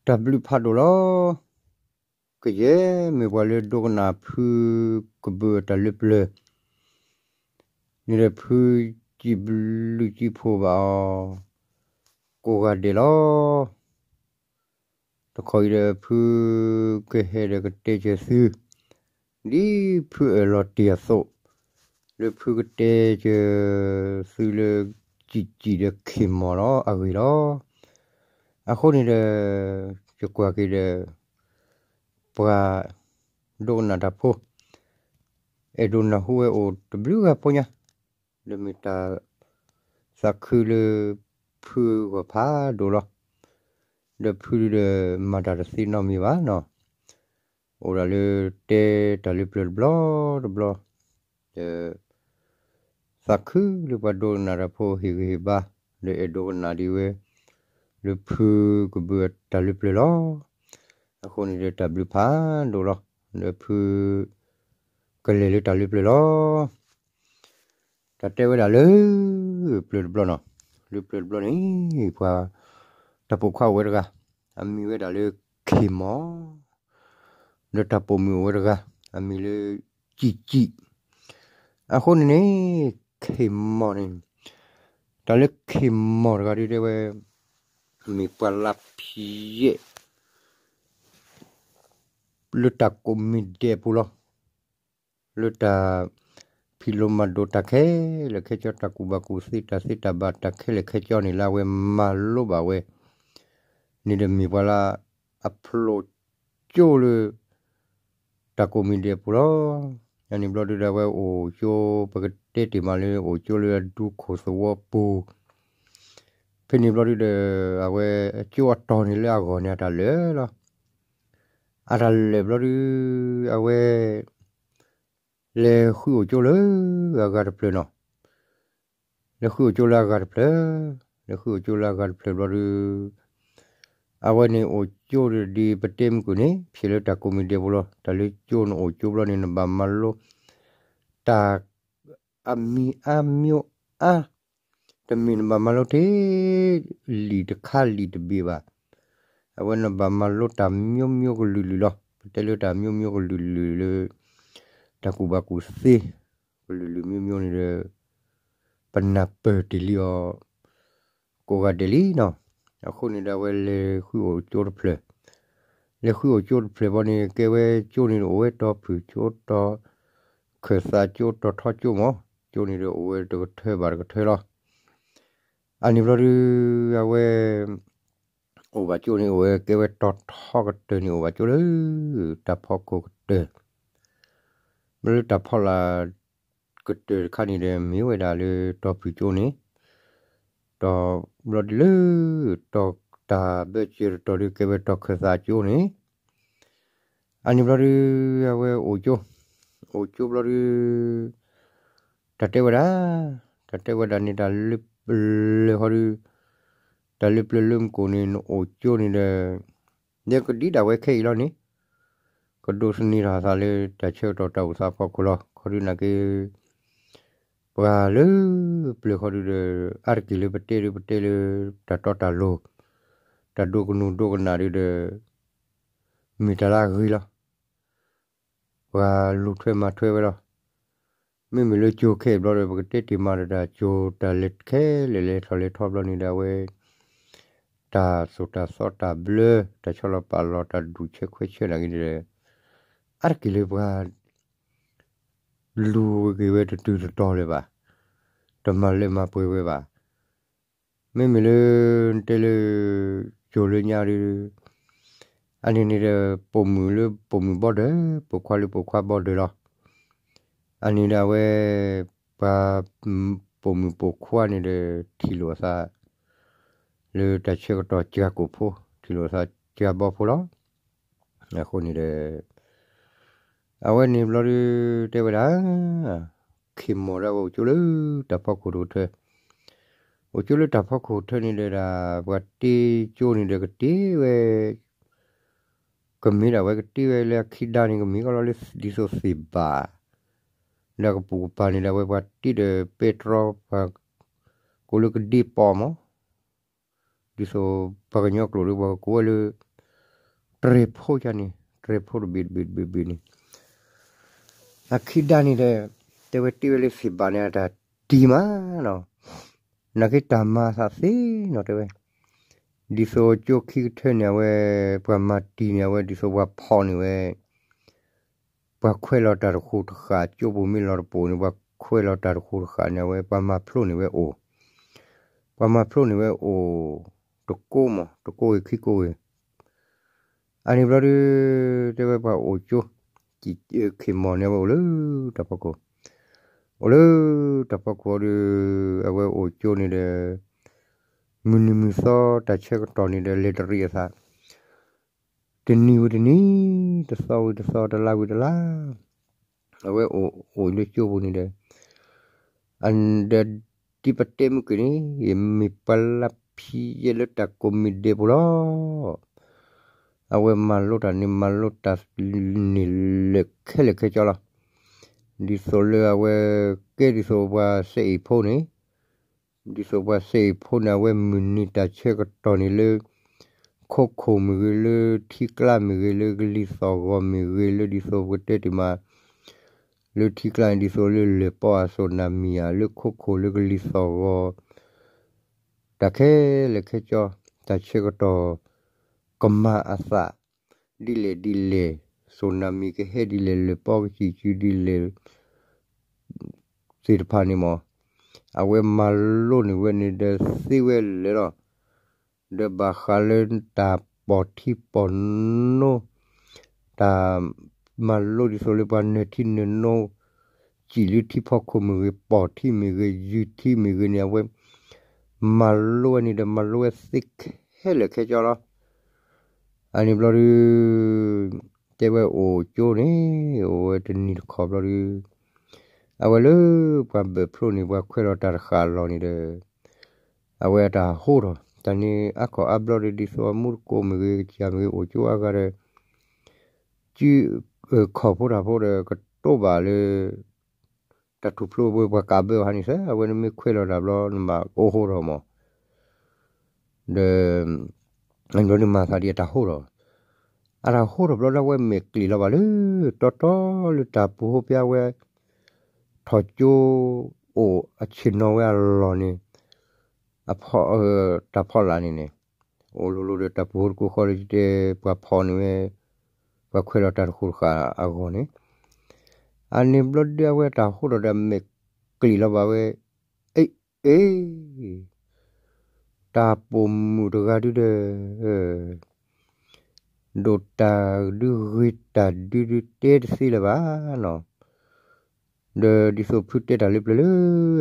တၢ်ဘျုးဖးဒိၣ်လီၤ. ကယဲၢ်မ့ၢ်ပှၤလၢဒိကနၣ်ဖုကဘုးအတၢ်လၢပျၢၤ န့ၣ်ဒီးဖုစံးဘျုးစံးဖှိၣ်ဘၣ်အီၤ ကိးဂၤဒဲးလီၤ. တခီအံၤဒီးဖုကဟဲဒီးကတဲစၢၤသု ဒ်ဖုအၢၣ်လီၤတ့ၢ်အသိး လၢဖုကတဲစၢၤသုလၢ ကံၣ်ကံၣ်ဒီးခ့ၢ်မီၢ်လီၤအဂ့ၢ်လီၤ. အဃိန့ၣ်ဒီး ယကွၢ်က့ၤဒီး ပှၤဒိကနၣ်တၢ်ဖိ အဲၣ်ဒိးနၢ်ဟူဝဲအိၣ်တဘျုးဂၤဖိညါ ဒီးမ့ၢ်တၢ်သးခုလၢဖုဂီၢ်ဖးဒိၣ်လီၤ. ဒီးဖုဒီးမၤတၢ်တသ့နီတမံၤဘၣ်နီၤ, အိၣ်ဒၣ်လၢတဲတၢ်လၢပျၢၤတဘျီတဘျီ, ဒီးသးခုလၢပှၤဒိကနၣ်တၢ်ဖိဟ့ၣ်ဂံၢ်ဟ့ၣ်ဘါ, ဒီးအဲၣ်ဒိးကနၣ်ဒံးဝဲ လၢဖုကဘုးအတၢ်လၢပျၢၤလီၤ. အဃိန့ၣ်ဒီးတၢ်ဘျုးဖးဒိၣ်လီၤ. ဒီးဖုကလဲၤလၢတၢ်လၢပျၢၤလီၤ. တၢ်တဲဝဲဒၣ်လၢ ပျၢၤတဘျီနီၤ, လၢပျၢၤတဘျီန့ၣ် ပှၤတၢ်ပိာ်ခွါအိၣ်ဝဲတဂၤ, အမံၤဝဲဒၣ်လၢခ့ၢ်မီၢ်, ဒီးတၢ်ပိာ်မုၣ်အိၣ်ဝဲတဂၤ, အမံၤလၢကံၣ်ကံၣ်. အဃိန့ၣ်န့ၣ် ခ့ၢ်မီၢ်န့ၣ်, တၢ်လၢခ့ၢ်မီၢ်တဂၤဒုတဲဝဲ မ့ၢ်ပှၤလၢဖံးယဲၢ် လၢတၢ်ကိးမံၤဒဲးအပူၤလီၤ. လၢတၢ်ဖံးလိမၤဒိးတၢ်ခဲလၢာ်ခဲဆ့ တၢ်ကူၣ်ဘၣ်ကူၣ်သ့တၢ်သ့တၢ်ဘၣ်တၢ်ခဲလၢာ်ခဲဆ့န့ၣ် လၢအဝဲမၤလိဘၣ်ဝဲန့ၣ်ဒီး မ့ၢ်ပှၤလၢအဖျိကၠိလၢ တၢ်ကိးမံၤဒဲးအပူၤလီၤ. အန့ၣ်ဘျီဒုဒီး အဝဲအိၣ်ကၠိ ပကတဲတ့ၢ်မးလၢအိၣ်ကၠိလၢအဒူခိၣ်သဝီပူၤ, ဖဲန့ၣ်ဘျီဒုဒီး အဝဲအကၠိအတီၤန့ၣ်လၢအဂီၢ်န့ၣ် အတၢ်လၢာ်လီၤ. အတၢ်လၢာ်ဘျီဒု အဝဲ လဲၤဃုအိၣ်ကၠိလၢအဂၤတဖျၢၣ်နီၤ. လဲၤဃုအိၣ်ကၠိလၢအဂၤတဖျၢၣ်, လဲၤဃုအိၣ်ကၠိလၢအဂၤတဖျၢၣ်ဘျီဒု အဝဲန့ၣ်အိၣ်ကၠိဒ်ပတဲမုၢ်ကွံာ်န့ၣ် ဖျဲးလၢတၢ်ကိးမံၤဒဲးပူၤလီၤ. တၢ်လၢကၠိန့ၣ်အိၣ်ကၠိဘျီန့ၣ် နဘၣ်မၤလိ တၢ် အမံၤအါ မျိုးအါ, တမ့ၢ်နဘၣ်မၤလိထဲ လံာ်တခါလံာ်တဘ့ၣ်ဘၣ်. အဝဲနဘၣ်မၤလိတၢ်မျိုးမျိုးကလုာ်လုာ်လီၤ. ပတဲလၢတၢ်မျိုးမျိုးကလုာ်လုာ်လၢ တၢ်ကူၣ်ဘၣ်ကူၣ်သ့ ကလုာ်လုာ်မျိုးမျိုးန့ၣ်ဒီး ပနၢ်ပၢၢ်တ့ၢ်လံအီၤ ကိးဂၤဒဲးလံနီၤ. အဃိန့ၣ်ဒီး အဝဲလဲၤဃုအိၣ်ကၠိတဖျၢၣ်, လဲၤဃုအိၣ်ကၠိတဖျၢၣ်ဘျီန့ၣ် ကဲဝဲကၠိန့ၣ် အိၣ်ဝဲတီဖုၣ်ကၠိ တီခၢၣ်သးကၠိ တီထီကၠိမး, ကၠိန့ၣ်ဒီးအိၣ်ဝဲတကထၢဘၣ်တကထၢလီၤ. အန့ၣ်ဘျီဒု အဝဲ အိၣ်ဘၣ်ကၠိန့ၣ် အိၣ်ဝဲကဲဝဲတီထီကတၢၢ်န့ၣ် အိၣ်ဘၣ်ကၠိလၢ တၢ်ဖီခိၣ်ကတၢၢ်, လၢတၢ်ဖီလာ်ကတၢၢ်တခါန့ၣ်ဒီး မ့ၢ်ဝဲဒၣ်လၢတီဖုၣ်ကၠိန့ၣ်, တီဘျီဒုလၢ တီတၢ်ဘၢစၢၤတတီၤဒု ကဲဝဲတီခၢၣ်သးကၠိန့ၣ် အန့ၣ်ဘျီဒု အဝဲအိၣ်ကၠိ, အိၣ်ကၠိဘျီဒု တၢ်တဲဝဲဒၣ်, တၢ်တဲဝဲဒၣ်န့ၣ် တၢ်လၢပျၢၤဃီဒု, တၢ်လၢပျၢၤလၢမူခိၣ်န့ၣ် နအိၣ်ကၠိန့ၣ်ဒီး ယကဒံးဒၣ်ဝဲခဲအံၤလီၤန့ၣ်, ကဒိးသန့ၤထီၣ်အသးလၢတၢ်ဆၢကတီၢ်တၢ်အိၣ်သးအဖီခိၣ်လီၤ. ခီဒုနာ်က့ ပှၤလၢပျၢၤဃီဒုဒီး အါတက့ၢ်လၢပတဲဒု ပတဲလၢ တၢ်တီတၢ်လိၤ, တၢ်ဒိကနူၤဒိကနၣ်ဒုဒီး မ့ၢ်တၢ်လၢအဂ့ၤလီၤ. ပှၤလူၤထွဲမၤထွဲဝဲလီၤ. မ့မ့ၢ်လၢကၠိခဲအံၤဘျီဒီး ပကတဲတ့ၢ်မးဒီး တၢ်ကၠိတၢ်လဲၤခဲလၢာ်လဲၤထီၣ်လဲၤထီဘျီန့ၣ်ဒီး အဝဲ တၢ်သိၣ်တၢ်သီတၢ်ဘျၢ တၢ်ဆီလီၤပာ်လီၤ တၢ်ဒူၣ်ဆၢခွဲးဆၢနာ်က့န့ၣ်ဒီး အါတက့ၢ်လၢပှၤ လူၤက့ၤဝဲတတုၤတတီၤလၢၤဘၣ်, တမၤလၢမၤပှဲၤဝဲဘၣ်. မ့မ့ၢ်လၢ တဲလၢ ကၠိလၢညါဒီး အန့ၣ်န့ၣ်ဒီး ပိာ်မုၣ်လၢပိာ်မုၣ်ဘီဒၢး ပိာ်ခွါလၢပိာ်ခွါဘီဒၢးလီၤ. အန့ၣ်ဒီးအဝဲ ပှၤ ပိာ်မုၣ်ပိာ်ခွါန့ၣ်ဒီး ထံၣ်လိာ်အသး လၢတၢ်ဆၢကတီၢ်စှၤကိာ်ဖိ ထံၣ်လိာ်အသးစှၤဘီဖိလီၤ. အဃိန့ၣ်ဒီး အဝဲန့ၣ်ဘျီဒု တဲဝဲဒၣ် ခ့ၢ်မီၢ်ဒၣ်ဝဲအိၣ်ကၠိလၢတၢ်ဖီခိၣ်တကထၢ, အိၣ်ကၠိလၢတၢ်ဖီခိၣ်တကထၢန့ၣ်ဒီး ပှၤတ့ကၠိန့ၣ်ဒီးကတ့ဝဲ ကမ့ၢ်ဒၣ်ဝဲကတ့ဝဲလၢအခံဒါန့ၣ် ကမ့ၢ်ကီလီၤလၢဒ်သိးသ့ၣ်ဘၣ်, ဒီးကပူၤကပၤန့ၣ်ဒီး အဝဲပှၤတ့ဒီးပဲတြီ ပှၤကိးလၢကဒ့ပီမး, ဒ်သိးပှၤကညီကျိာ်ဒီး ပှၤကကိးဝဲလၢ တြဲၤဖိယါန့ၣ် တြဲၤဖိတဘ့ၣ်တဘ့ၣ်တဘ့ၣ်တဘ့ၣ်န့ၣ် အခံဒၣ်န့ၣ်ဒီး တဲဝဲတ့ၢ်ဝဲလၢသ့ၣ်ဘၣ်န့ၣ် အတၢ်တံၤမးနီၤ, နာ်က့တၢ်မၤသးသ့နီၤ တဲဝဲ, ဒ်သိးကၠိခံကထၢန့ၣ် အဝဲ ပှၤမၤတံၤန့ၣ် အဝဲဒ်သိးပှၤဖီၣ်န့ၢ်ဝဲ ပှၤခွဲးလီၤတၢ်တဃိးတဃာ် ကၠိပူၤမ့ၢ်လီၤတပိာ်န့ၣ် ပှၤခွဲးလီၤတၢ်တဃိးတဃာ်န့ၣ် အဝဲပှၤမၤဖျိန့ၢ်ဝဲအိၣ်, ပှၤမၤဖျိန့ၢ်ဝဲအိၣ် တကိးမး တကိးဂ့ၤခံကိးဂ့ၤ, အန့ၣ်ဘျီဒုး တဲဝဲပှၤအိၣ်ကၠိ ခ့ၣ်မီၢ်န့ၣ် အဝဲအိၣ်လၢတၢ်ဖီခိၣ်, အိၣ်လၢတၢ်ဖီခိၣ်ဒီး အဝဲအိၣ်ကၠိန့ၣ်ဒီး မုၢ်နံၤမုၢ်သီတၢ်ဆၢကတီၢ်န့ၣ်ဒီး လဲၤတရံးအသး, တနံၤဝံၤတနံၤ, တသီဝံၤတသီ, တလါဝံၤတလါ, အဝဲအိၣ်အိၣ်လၢကၠိပူၤန့ၣ်ဒီး အဒီးဒ်ပတဲမုၢ်က့ၤန့ၣ် မ့ၢ်ပှၤလၢဖံးယဲၢ်လၢတၢ်ကိးမံၤဒဲးပူၤလီၤ. အဝဲမၤလိတၢ်န့ၣ် မၤလိတၢ်န့ၣ်လၢာ်ခဲလၢာ်ခဲဆ့လီၤ. ဒ်သိးလၢအဝဲကဲဒ်သိးပှၤစဲအ့ၣ်ဖိန့ၣ်, ဒ်သိးပှၤစဲအ့ၣ်ဖိန့ၣ် အဝဲမုၢ်နံၤတၢ်ဆၢကတီၢ်န့ၣ်လၢ ခိခိၣ်မ့ၢ်ဂ့ၤ, လၢထံကျါမ့ၢ်ဂ့ၤ, လၢကလံၤသီၣ်ဂီၤမ့ၢ်ဂ့ၤ, လၢဒ်သိးပကတဲတ့ၢ်မး လၢထံကျါန့ၣ် ဒ်သိးလၢလၢၢ်ပီအစိၣ်နၤမံၤဧါ, လၢခိခိၣ်လၢကလံၤသီၣ်ဂီၤ, တၢ်ခဲလၢာ်ခဲဆ့, တၢ်ဆၢကတီၢ် ကမၤအသး ဒ်လဲၣ်ဒ်လဲၣ်, စိၣ်နၤမံၤကဟဲဒ်လဲၣ်, လၢၢ်ပီကစံၣ်စုၤဒ်လဲၣ် သ့ၣ်တဖၣ်န့ၣ်မး, အဝဲမၤလိန့ၢ်ဝဲန့ၣ်ဒီးသ့ဝဲလၢာ်လီၤ. ဒီးဘၣ်ဃးလၢတၢ်ပိာ်ထံပိာ်နိ, တၢ်မၤလိဒ်သိးလၢပှၤနၢၤထံနၢၤနိ, စံၣ်လၢထံဖီခိၣ်မ့ၢ်ဂ့ၤ, ပိာ်ထံမ့ၢ်ဂ့ၤ, ယုၢ်ထံမ့ၢ်ဂ့ၤန့ၣ် အဝဲမၤလိဝဲန့ၣ်ဒီး မၤလိဝဲသ့ခဲလၢာ်ခဲဆ့လီၤ. အန့ၣ်ဘျီဒုး တဲဝဲအိၣ်ကၠိန့ၣ် အိၣ်ဝဲတနံၤတခီဘျီဒုး အဝဲလၢပှၤဘၢၣ်ဖျိန့ၣ် ပှၤခွဲးလီၤတၢ်တဃာ်အလီၢ်န့ၣ်ဒီး အဝဲအတၢ်ဟိထီၣ် တၢ်န့ၣ်အါခီၣ်အါဘျီဒီး ဒ်သိးအမူတကိးမ့ၢ်ဂ့ၤ ကစၢ်မ့ၢ်ဂ့ၤ အိၣ်ကၠိအါဂၤဒီး စုခီၣ်ဖိတၢ်ဖိဒီး ကတိၤဘၣ်လၢ တၢ်ထူၣ်ဖျိဝဲ ပှၤကးဘၢအီၤဟါန့ၣ်သၢ အဝဲန့ၣ်မ့ၢ်ခွဲးလီၤတၢ်ဘျီ နဘၣ်အိၣ်ဟိထီၣ်မး ဒီး ဘျီန့ၣ်မၤသးဒ်အတၢ်ဟိထီၣ်, အတၢ်ဟိထီၣ်ဘျီဒီး အဝဲမဲာ်ကျံၣ်လီၤဘၣ်လၢ တီတီလၢတၢ်ပူၤဟိပျါဝဲ ထီၣ်ကၠိအိၣ်အဆ့ၣ်နီၤဝဲအလီၢ်န့ၣ် တၢ်ဖီလာ်န့ၣ်န့ၣ် အိၣ်လိၤလိၤဒီးတၢ်ပူၤဟိတကိးဃီလၢတဲ ပှၤဖီၣ်န့ၢ်ဝဲ ပှၤခွဲးလီၤတၢ်တဃိးတဃာ်အဂီၢ်န့ၣ် အန့ၣ်ဘျီဒုးအဝဲတၢ်ဟိထီၣ်ဒီးမဲာ်ကျံၣ်လီၤဘၣ်ဝဲ အ့ အ့ တၢ်ပိာ်မုၣ်တဂၤဒုဒီး ဒိၣ်တၢ်ဒုဂ့ၤတၢ်ဒုဒုတဲတသ့လၢၤဘၣ်နီၤ, ဒီးဒ်သိးဖုတဲတၢ်လၢပျၢၤလၢ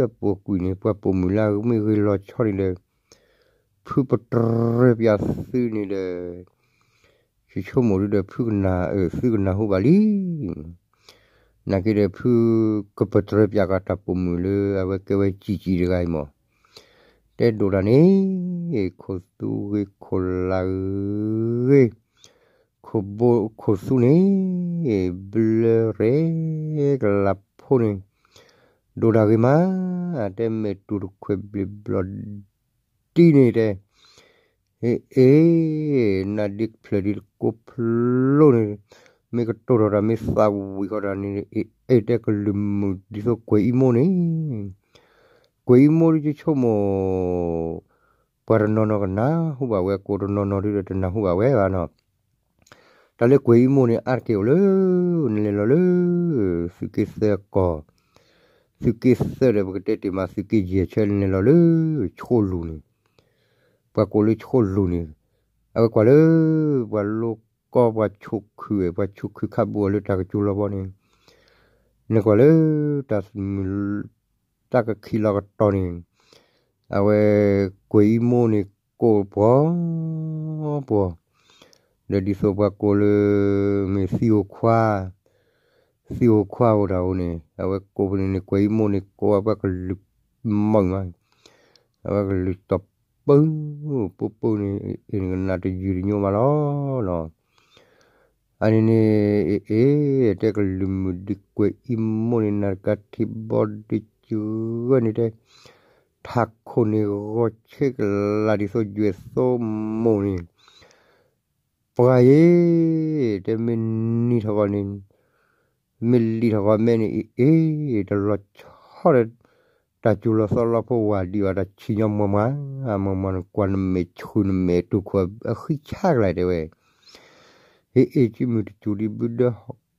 အပူၤကွံာ်န့ၣ် ပှၤပိာ်မုၣ်လၢအမ့ၢ်ဂ့ၤလီၤဆီန့ၣ်ဒီး ဖုပတြၢၤပၠးသုန့ၣ်ဒီး ယဆိကမိၣ်ဒုဒီး ဖုကနၢ်အၢၣ်သုကနၢ်ဟူဘၣ်လံ နာ်က့ဒီး ဖုကပတြၢၤပၠးကတၢ်ပိာ်မုၣ်လၢအဝဲကဲဝဲစံၣ်စံၣ်တဂၤအံၤမး, တဲဒိၣ်တၢ်န့ၣ် ခိၣ်သူဂ့ၤခိၣ်လၢ်ဂ့ၤ ခိၣ်သူန့ၣ် ဘျၢရဲၣ်ကလးဖိန့ၣ် ဒိၣ်တၢ်ဂ့ၤမး, တဲမဲာ်တူၤတခွဲးဘျ့းဘျီၣ်ဒံန့ၣ်တဲ အ့ အ့ နဒ့ဖျၢၣ်ဒံတကိးဖျိန့ၣ် မ့ၢ်ကတိၤထီၣ်တၢ်မ့ၢ်သးဝံၣ်ဃီတၢ်န့ၣ် အ့ အ့ တဲကလုၢ်မုၢ်ဒ်သိးကွဲၤအံမိၢ်န့ၣ်, ကွဲၤအံမိၢ်ဒ်ယဆိကမိၣ် ပှၤတနီၤနီၤကနၢ်ဟူဘၣ်ဝဲ ကိးတနီၤနီၤဒုဒီးတနၢ်ဟူဘၣ်ဝဲဘၣ်နီၤ, တၢ်လၢကွဲၤအံမိၢ်န့ၣ် အါတက့ၢ်အိၣ်လၢ နလဲၤလီၤလၢ သုးက့သၢကီၢ်, သုးက့သၢဒီးပကတဲတ့ၢ်မး သုးက့ယဲၢ်ဆၢ နလဲၤလီၤလၢ ဆိလူၢ်န့ၣ်, ပှၤကိးလၢဆိလူၢ်န့ၣ်, အဝဲကွၢ်လၢ ပှၤလိကီပှၤဆိၣ်ခုၣ် ပှၤဆိၣ်ခုၣ်ခးဘူးအီၤလၢတၢ်ကစူၤလီၤဘီန့ၣ်, နကွၢ်လၢ တၢ်မုၢ် တၢ်ကခံးလီၤကတီၢ်န့ၣ်, အဝဲ ကွဲၤအံမိၢ်န့ၣ်ကိးပှီၤပှီၤ, ဒီးဒ်သိးပှၤကိးလၢ မ့ၢ်သံအိၣ်ခွါ, သံအိၣ်ခွါအိၣ်တၢ်အိၣ်န့ၣ် အဝဲကိးပန့ၣ်န့ၣ် ကွဲၤအံမိၢ်န့ၣ်ကိးဝဲပှၤကလုၢ်မုာ်မး, အဝဲကလုၢ်တီၢ်ပၢ ပူၤပူၤန့ၣ် အ့ၣ်နကနၣ်တယုၢ်တညိမးလီၤနီၤ. အန့ၣ်န့ၣ် အ့ၣ် အ့ၣ် တဲကလုၢ်မုၢ်ဒံးကွဲၤအံမိၢ်န့ၣ် နၤတကးထံဘီဒံးကဂၢၢ်န့ၣ်တဲ, ထးခိၣ်န့ၣ်ဂီၤဆ့ကလးဒ်သိးယွဲၢ်သိမိၢ်န့ၣ်, ပှၤယ့ၤ, တဲမ့ၢ်နံၤထီၣ်ဂီၤန့ၣ်, မ့ၢ်လံၤထီၣ်ဂီၤမဲန့ၣ် အ့ၣ်အ့ၣ် တလီၤဆီဒီး တၢ်စူၤလီၤသီလီၤဖိဝၤဒံးဘၣ် တၢ်ဆံၣ်ညီမွဲမွဲ, အမွဲမွဲန့ၣ် ကွၢ်နမဲာ်ဆူၣ်နမဲာ်တူၢ်ခိၣ်အဃံဆါကလဲာ်တဲဝဲ, အ့ၣ်အ့ၣ် ကံမုၢ်တစူၤဒံးဘုဒၢ,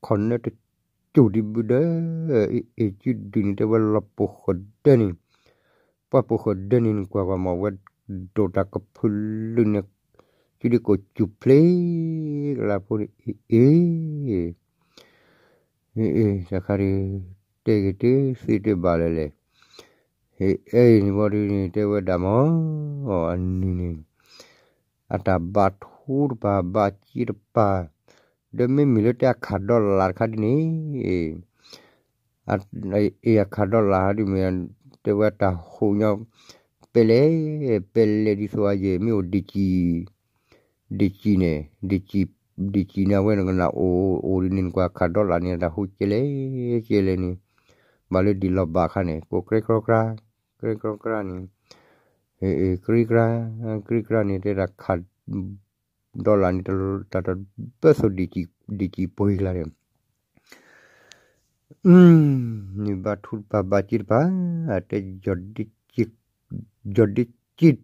ခီၣ်နၢတစူၤဒံးဘုဒၢ, အ့ၣ်အ့ၣ် ကံဒုးန့ၣ် တဲဝဲလီၤပိာ်ဃၢၤဒၢန့ၣ် ပှၤပိာ်ဃၢၤဒၢန့ၣ် နကွၢ်ကွၢ်မး ဝဲဒိးတၢ်ကဖုလုၢ်န့ၣ် ကံဒုးကိးစူၤဖျ့ကလါဖိန့ၣ် အ့ၣ်အ့ၣ်, အ့ၣ်အ့ၣ် တၢ်ခါဒုး တဲက့ၤတသ့တဘၣ်လၢၤလဲၣ်, အ့ၣ်အ့ၣ်န့ၣ်ဘီဒုးန့ၣ် တဲဝဲဒၣ်မး, အနံၤန့ၣ် အတၢ်ဘါထူတပၤ ဘါက့တပၤ, ဒီးမ့မ့ၢ်လၢတဲအခးဒီလၣ်တခါဒ်န့ၣ် အ့ၣ်အခးဒီလၣ်ဟးဒ်မ့ၢ် တဲဝဲတၢ်ဟူးညီ ပဲလဲၣ်, ပဲလဲၣ်ဒ်သိးအယဲၢ်မ့ၢ်အိၣ်ဒံၣ်ကံၣ်, ဒံၣ်ကံၣ်န့ၣ်, ဒံၣ်ကံၣ်န့ၣ် အဝဲနကနၣ်အိၣ်အိၣ်ဒ်န့ၣ် နကွၢ်ခးဒီလၣ်န့ၣ် တၢ်ဟူးကဲလဲၣ်ကဲလဲၣ်န့ၣ်, ဘၣ်လၢဒံၣ်လီၤဘၣ်ခါန့ၣ် ကိးကြဲကြဲကြဲ, ကြဲကြဲကြဲန့ၣ်, ကြဲကြဲ, ကြဲကြဲန့ၣ် တဲဒၣ်ခး ဒီလၣ်န့ၣ် တၢ်တဘၢသိးဒံၣ်ကံၣ်ပှ့ၤကျါန့ၣ်, န့ၣ်ဘါထူတပၤ ဘါက့တပၤ, တဲ ယီၤဒ့ကံၣ်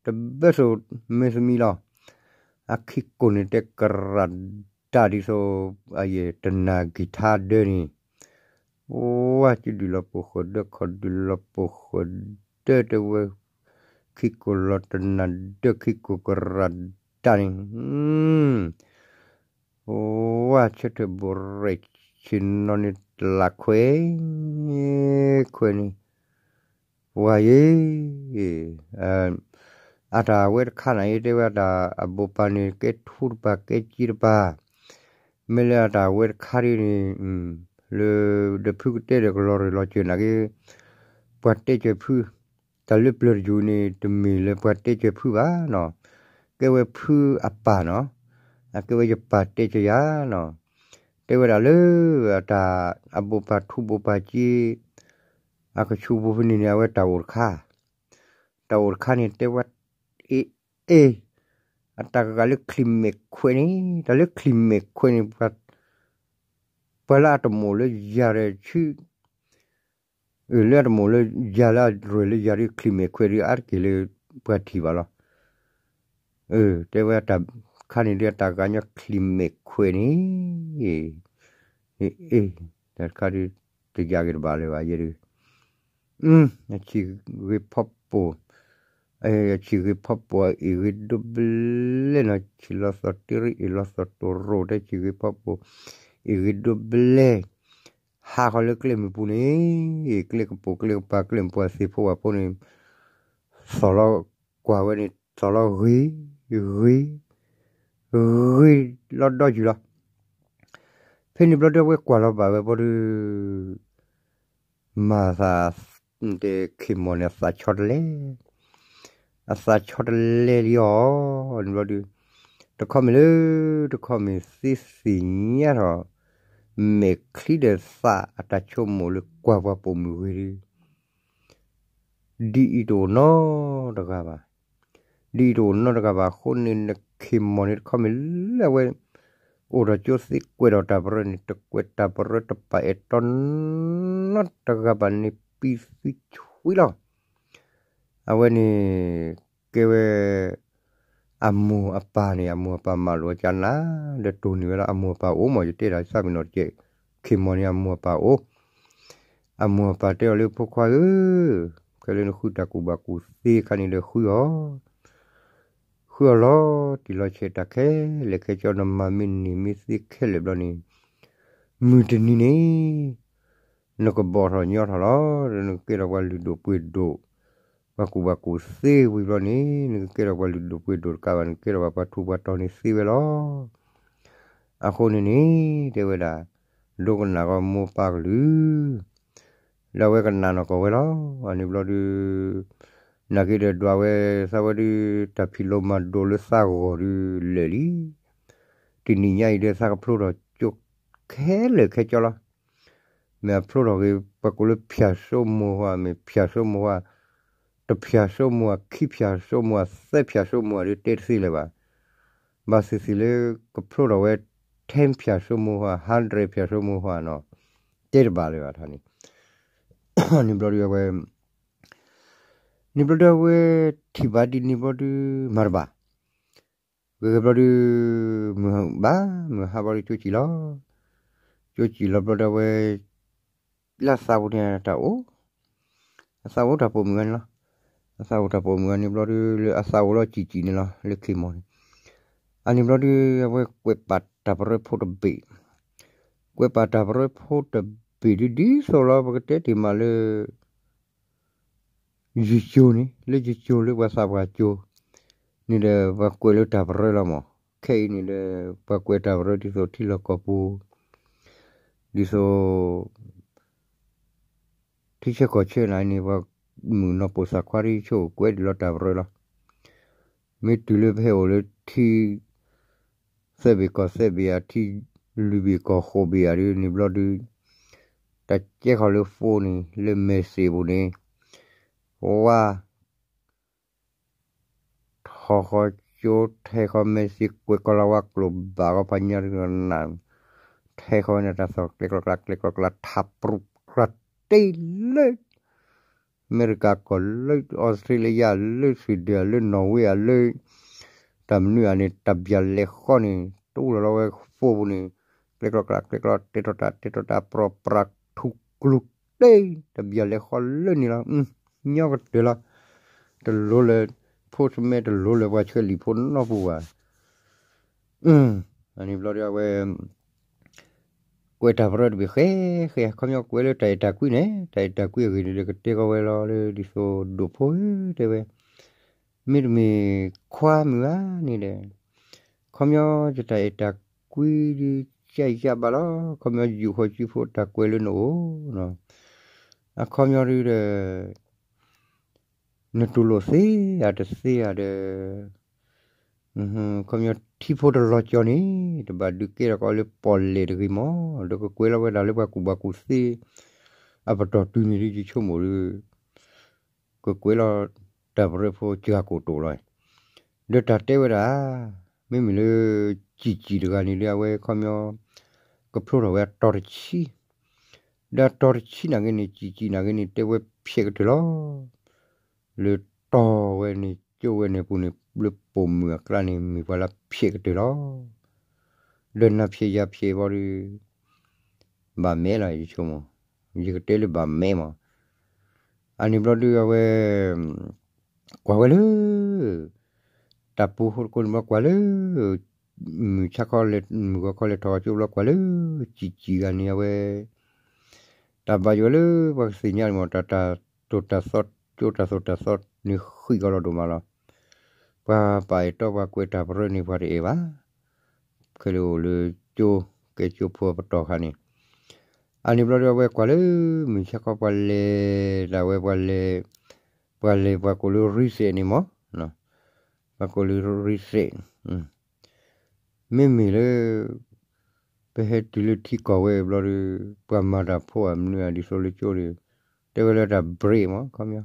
တဘၢသိးမ့ၢ်သမံလီၤ, အခံကိာ်န့ၣ်တဲကရၣ်ဒၣ်ဒ်သိး အယဲၢ်တနၢ်ကံၢ်ထါဒၢန့ၣ်, ဝါကဒုးလီၤပိာ်ဃၢၤဒၢ ခီၣ်ဒုးလီၤပိာ်ဃၢၤဒၢတဲဝဲ, ခံကိာ်လီၤတနၢ်ဒၢ ခံကိာ်ကရၣ်ဒၣ်န့ၣ်, ဝါဆၢထၢၣ်ဘိးရဲၣ်ဆ့ၣ်နီၤန့ၣ်တလးခွဲး ခွဲးန့ၣ်, ပှၤယ့ၤ အတၢ်ဝဲတခါန့ၣ် တဲဝဲတၢ်အဘိးပၢ်န့ၣ် ကဲထူတပၤ ကဲက့တပၤ, မ့ၢ်လၢအတၢ်ဝဲတခါဒ်န့ၣ်, လၢ ဒီးဖုကတဲဒီးကလီၤရၢၢ်လီၤစၢၤနာ်က့, ပှၤတဲစၢၤဖု, တၢ်လၢပျၢၤတယိာ်န့ၣ် တမ့ၢ်လၢပှၤတဲစၢၤဖုဘၣ်နီၤ, ကဲဝဲဖုအပၢ်နီၤ, အကဲဝဲယပၢ်တဲစၢၤယၤနီၤ, တဲဝဲဒၣ်လၢ အတၢ်အဘိးပၢ်ထူဘိးပၢ်က့ အကဆူးဖိဖဲန့ၣ်န့ၣ် အဝဲတၢ်အိၣ်တခါ, တၢ်အိၣ်တခါန့ၣ် တဲဝဲ အ့ၣ်အ့ၣ်, အတၢ်ဂၤလၢချံၣ်မဲာ်ခွဲးန့ၣ် တၢ်လၢချံၣ်မဲာ်ခွဲးန့ၣ် ပှၤလၢအတမိၣ်လၢယၤဒီးဆူ လၢအတမိၣ်လၢယၤလၢအရဲၣ်လၢယၤဒီး ချံၣ်မဲာ်ခွဲးဒီးအါတက့ၢ်လၢ ပှၤထံၣ်ဘၣ်လီၤ. တဲဝဲတၢ်ခါန့ၣ်ဒီး တၢ်ဂၤညီချံၣ်မဲာ်ခွဲးန့ၣ်, အ့ၣ်, တၢ်တခါဒီး တယၤက့ၤတဘၣ်လၢၤဘၣ်ယဲဒုး အဆံၣ်ဂ့ၤဖီပိာ်, အဆံၣ်ဂ့ၤဖီပိာ် အ့ၣ်ဂ့ၤဒိဘျဲၣ်နီၤ, ဆံၣ်လီၤသီတရံး အ့ၣ်လီၤသီတရိၤ တဲဆံၣ်ဂ့ၤဖီပိာ် အ့ၣ်ဂ့ၤဒိဘျဲၣ်, ဟးဃီၤလၢကျဲမုၢ်ပူၤန့ၣ်, ကျဲကပိာ်ကျဲကပၤ ကျဲမုၢ်ပူၤအသ့ၣ်ဖိဝဲဖိန့ၣ်, သီၣ်လီၤကွၢ်ဝဲန့ၣ် သီၣ်လီၤဂ့ၤ, ဂ့ၤ, ဂ့ၤလီၤဒီယုၢ်လီၤ. ဖဲန့ၣ်ဘျီဒီးအဝဲကွၢ်လီၤဘၣ်ဝဲဘျီဒီး မၤသး တဲခ့ၢ်မီၢ်န့ၣ် အသးဆီတလဲ, အသးဆီတလဲလံအီၤ, န့ၣ်ဘျီဒီး တခီမ့ၢ်လၢ တခီမ့ၢ်သ့သ့ၣ်ညါထီၣ် မဲာ်ချံဒီးသးအတၢ်ဆိကမိၣ်လၢကွၢ်ပှၤပိာ်မုၣ်ဂ့ၤဒီး ဒ်အံၤတအိၣ်နီတဂၤဘၣ်, ဒ်အံၤတအိၣ်နီတဂၤဘၣ်အဃိန့ၣ် နခ့ၢ်မီၢ်န့ၣ် တခီမ့ၢ်လၢအဝဲ အိၣ်ဒီးကၠိသ့ကွဲးဒီးတၢ်ပရၢန့ၣ် တကွဲးတၢ်ပရၢတပာ်အဲၣ်တီနီတဂၤဘၣ်န့ၣ် ပံသံဆွံလီၤ. အဝဲန့ၣ် ကဲဝဲ အမိၢ်အပၢ်န့ၣ် အမိၢ်အပၢ်မၤလိာ်အကနၣ် ဒီးတိၢ်န့ၢ်ဝဲလၢအမိၢ်အပၢ်အိၣ်မး ယတဲဒၣ်သးပ့ၤနီၣ်တကဲး ခ့ၢ်မီၢ်န့ၣ် အမိၢ်အပၢ်အိၣ်, အမိၢ်အပၢ်တဲအီၤလၢ ဖိခွါဧၢ, ခဲလၢနဃုတၢ်ကူၣ်ဘၣ်ကူၣ်သ့ခါန့ၣ်ဒီးဃုအီၤ, ဃုအီၤလီၤတံၢ်လီၤဆဲးတၢ်ခဲလၢာ်ခဲဆ့ နမၤမ့ၢ်န့ၢ်မ့ၢ်သ့ခဲလၢာ်ဘျီန့ၣ် မုၢ်တနံၤန့ၣ် နကဘီၣ်ထီၣ်ညီထီၣ်လီၤ. နကကဲထီၣ်ပှၤလုၢ်ဒိၣ်ပှ့ၤဒိၣ်, ပှၤကူၣ်ဘၣ်ကူၣ်သ့ဝံၤဘျီန့ၣ် နကကဲထီၣ်ပှၤလုၢ်ဒိၣ်ပှ့ၤဒိၣ်တကးဘၣ် နကကဲထီၣ်ပှၤပှၤထူးပှၤတီၤန့ၣ်သ့ဝဲလီၤ. အဃိန့ၣ်န့ၣ် တဲဝဲဒၣ် ဒိကနၣ်ကီးမိၢ်ပၢ်ကလုၢ် ဒီးအဝဲကနၣ်နီၢ်ကီၢ်ဝဲလီၤ. အန့ၣ်ဘျီဒုး နာ်က့ဒီးဒွးဝဲသးဝဲဒုး တၢ်ဖံးလိမၤဒိးလၢသးဂီၢ်ဒုးလၢာ်လံ. တနံၤညါအံၤဒီး သးကဖျိထီၣ်ကၠိခဲလၢာ်ခဲဆ့လီၤ. မ့ၢ်အဖျိထီၣ်ဂ့ၤ ပှၤကိးလၢဖၠၣ်စိမိၢ်ဝါ မ့ၢ်ဖၠၣ်စိမိၢ်ဝါ တဖၠၣ်စိမိၢ်ဝါ ခံဖၠၣ်စိမိၢ်ဝါ သၢဖၠၣ်စိမိၢ်ဝါဒီး တဲတသ့လၢၤဘၣ်. ဘၣ်သ့ၣ်သ့ၣ်လၢကဖျိထီၣ်ဝဲ ten ဖၠၣ်စိမိၤဟါ hundred ဖၠၣ်စိမိၤဟါနီၤ, တဲတဘၣ်လၢၤဘၣ်ထီၣ်န့ၣ်, န့ၣ်ဘျီဒုးအဝဲ န့ၣ်ဘျီဒုးအဝဲ ထံၣ်ဘၣ်ဒ်န့ၣ်ဘျီဒုး မၤတဘၣ်, ဂ့ၤဂ့ၤဘျီဒုး မုၢ်ဘၣ်မုၢ်ဟါဘျီဒုးကၠိစံၣ်လီၤ, ကၠိစံၣ်လီၤဘျီဒုးအဝဲ လၢအသးပူၤန့ၣ်တၢ်အိၣ်, အသးအိၣ်တၢ်ပိာ်မုၣ်ဂၤန့ၣ်လီၤ, အသးအိၣ်တၢ်ပိာ်မုၣ်ဂၤန့ၣ်ဘျီဒုး လၢအသးအိၣ်လီၤစံၣ်စံၣ်န့ၣ်လီၤ လၢခ့ၢ်မီၢ်န့ၣ်, အန့ၣ်ဘျီဒုး အဝဲကွဲးပာ်တၢ်ပရၢဖိတဘ့ၣ်, ကွဲးပာ်တၢ်ပရၢဖိတဘ့ၣ်ဒ်ဒ်သိးလီၤ ပကတဲတ့ၢ်မးလၢ ယကၠိန့ၣ် လၢယကၠိလၢပှၤသးပှၢ်ကၠိန့ၣ်ဒီး ပှၤကွဲးလၢတၢ်ပရၢလီၤမး, ခဲအံၤန့ၣ်ဒီး ပှၤကွဲးတၢ်ပရၢဒ်သိးထံလီၢ်ကီၢ်ပူၤ, ဒ်သိး ထံဆၢကီၢ်ဆၢနၤန့ၣ် ပှၤမုၣ်ကနီၤပိာ်သးခွါဒ်ဆိၣ်ကွဲးဒ်လီၤတၢ်ပရၢလီၤ, မ့ၢ်တုၤလၢပဟဲအိၣ်လၢထံ သၢဘ့ၣ်ကီၢ်သၢဘ့ၣ်ဧါ ထံလွံၢ်ဘ့ၣ်ကီၢ်ဃိးဘ့ၣ်ဧါဒ်န့ၣ်ဘျီဒုး, တၢ်ကဲဃီၤလၢ phone န့ၣ် လၢ message ပူၤန့ၣ်, ဝါ ထီၣ်ဃီကၠိ ထဲဃီ message ကွဲးကီၤလၤဝါကျိာ်ဘၣ်ဃီ ပှၤညါတကနၣ်, ထဲဃီဝဲန့ၣ် တၢ်သီၣ်ကျဲကျီကျါ ကျဲကျီကျါ ထးပြူၢ်ကျါတ့ၢ်လၢ အမဲရကၤကီၢ် လၢအီစထြ့လယါ လၢ Sweden လၢ Norway လၢ တၢ်မနုၤဧါန့ၣ် တၢ်ဘၣ်လဲၤဃီန့ၣ် တအိၣ်လီၤလီၤဝဲ phone ပူၤန့ၣ် ကျဲကျီကျါ ကျဲကျီ တဲထီၣ်တၢ် တဲထီၣ်တၢ် ပြီၢ်ပြးထူကျူတ့ၢ် တၢ်ဘၣ်လဲၤဃီလၢန့ၣ်လီၤ. ညီကတၢၢ်လီၤ. တလိၣ်လၢ postman တလိၣ်လၢပှၤဆှၢလံာ်ဖိနီတပူၤဘၣ်. အန့ၣ်ဘျီဒုးအဝဲ ကွဲးတၢ်ပရၢတဘ့ၣ်ဃဲဃဲ အခီပညီကွဲးလၢတၢ်အဲၣ်တၢ်ကွံန့ၣ် တၢ်အဲၣ်တၢ်ကွံအဂ့ၢ်န့ၣ်ဒီး ကတဲဃီဝဲလီၤလၢဒ်သိးဒိၣ်ဖိဧၢ တဲဝဲ မ့တမ့ၢ်ခွါမုၣ်ဧါန့ၣ်ဒီး ခီပညီယတၢ်အဲၣ်တၢ်ကွံဒုး ကယၢ်ယၢ်ဘၣ်လီၤ. ခီပညီယိၤဃီစုဖိတၢ်ကွဲးလၢနအိၣ်နီၤ အခီပညီဒုးဒီး နတူၢ်လိာ်သ့ဧါတသ့ဧါဒီး ခီပညီထံဖိတလီၤကၠီန့ၣ် တဘၣ်ဒုးကဲထီၣ်ကီးလၢပီၣ်လဲၣ်တဂ့ၤမး ဒီးကကွဲးလီၤဝဲဒၣ်လၢပှၤကူၣ်ဘၣ်ကူၣ်သ့ အပတီၢ်တုၤန့ၣ်ဒုးယဆိကမိၣ်ဒီး ကကွဲးလီၤတၢ်ပရၢဖိစှၤကိၣ်တိာ်လီၤ. ဒီးတၢ်တဲဝဲဒၣ် မ့မ့ၢ်လၢ ကၠံာ်ကၠံာ်တဂၤန့ၣ်ဒီး အဝဲခီပညီ ကဖျိထီၣ်ဝဲအတီၤတဆံ ဒီးအတီၤတဆံနာ်က့န့ၣ် ကၠံာ်ကၠံာ်နာ်က့န့ၣ် တဲဝဲဖျဲးကတၢၢ်လီၤ. လၢတီၤဝဲန့ၣ် ကၠိဝဲန့ၣ်ပူၤန့ၣ် လၢပိာ်မုၣ်အကျါန့ၣ် မ့ၢ်ပှၤလၢဖျဲးကတၢၢ်လီၤ. ဒီးနၤဖျဲးယၤဖျဲးဘီဒီး ဘၣ်မဲလီၤ ယဆိကမိၣ်, ယကတဲလၢဘၣ်မဲမး. အန့ၣ်ဘျီဒုးအဝဲ ကွၢ်ဝဲလၢ တၢ်ပူၤဃိတကိးန့ၣ်ဘျီကွၢ်လၢ မုၢ်ဆါခီလဲၤ မုၢ်ဂီၤခီလဲၤထီၣ်ကၠိဘျီကွၢ်လၢ ကၠံာ်ကၠံာ်ဂၤန့ၣ်အဝဲ တၢ်ဘၣ်ယိၣ်လၢပှၤကသ့ၣ်ညါန့ၣ်မး တၢ်တၢ်တိာ်တၢ်သီ ကၠိတၢ်သိၣ်တၢ်သီန့ၣ်ဃံးကီးလီၤဒိၣ်မးလီၤ. ပှၤပာ်အဲၣ်တီပှၤကွဲးတၢ်ပရၢန့ၣ် ပှၤတအဲၣ်ဘၣ်. ခဲလၢာ်အိၣ်လၢကၠိ ကဲကၠိဖိအပတီၢ်ခါန့ၣ် အန့ၣ်ဘျီဒီးအဝဲကွၢ်လၢ မုၢ်ဆါခီပှၤလဲၤဒၣ်ဝဲ ပှၤလဲၤ ပှၤလဲၤပှၤကိးလၢ reset န့ၣ်မး ပှၤကိးလၢ reset မ့မ့ၢ်လၢ ပဟဲတုၤလၢထံကီၢ်ဝဲဘျီဒီး ပှၤမၤတၢ်ဖိအမနုၤအဒ်သိးလၢကၠိဒီး တဲဝဲလၢတၢ် break မး ခီပညီ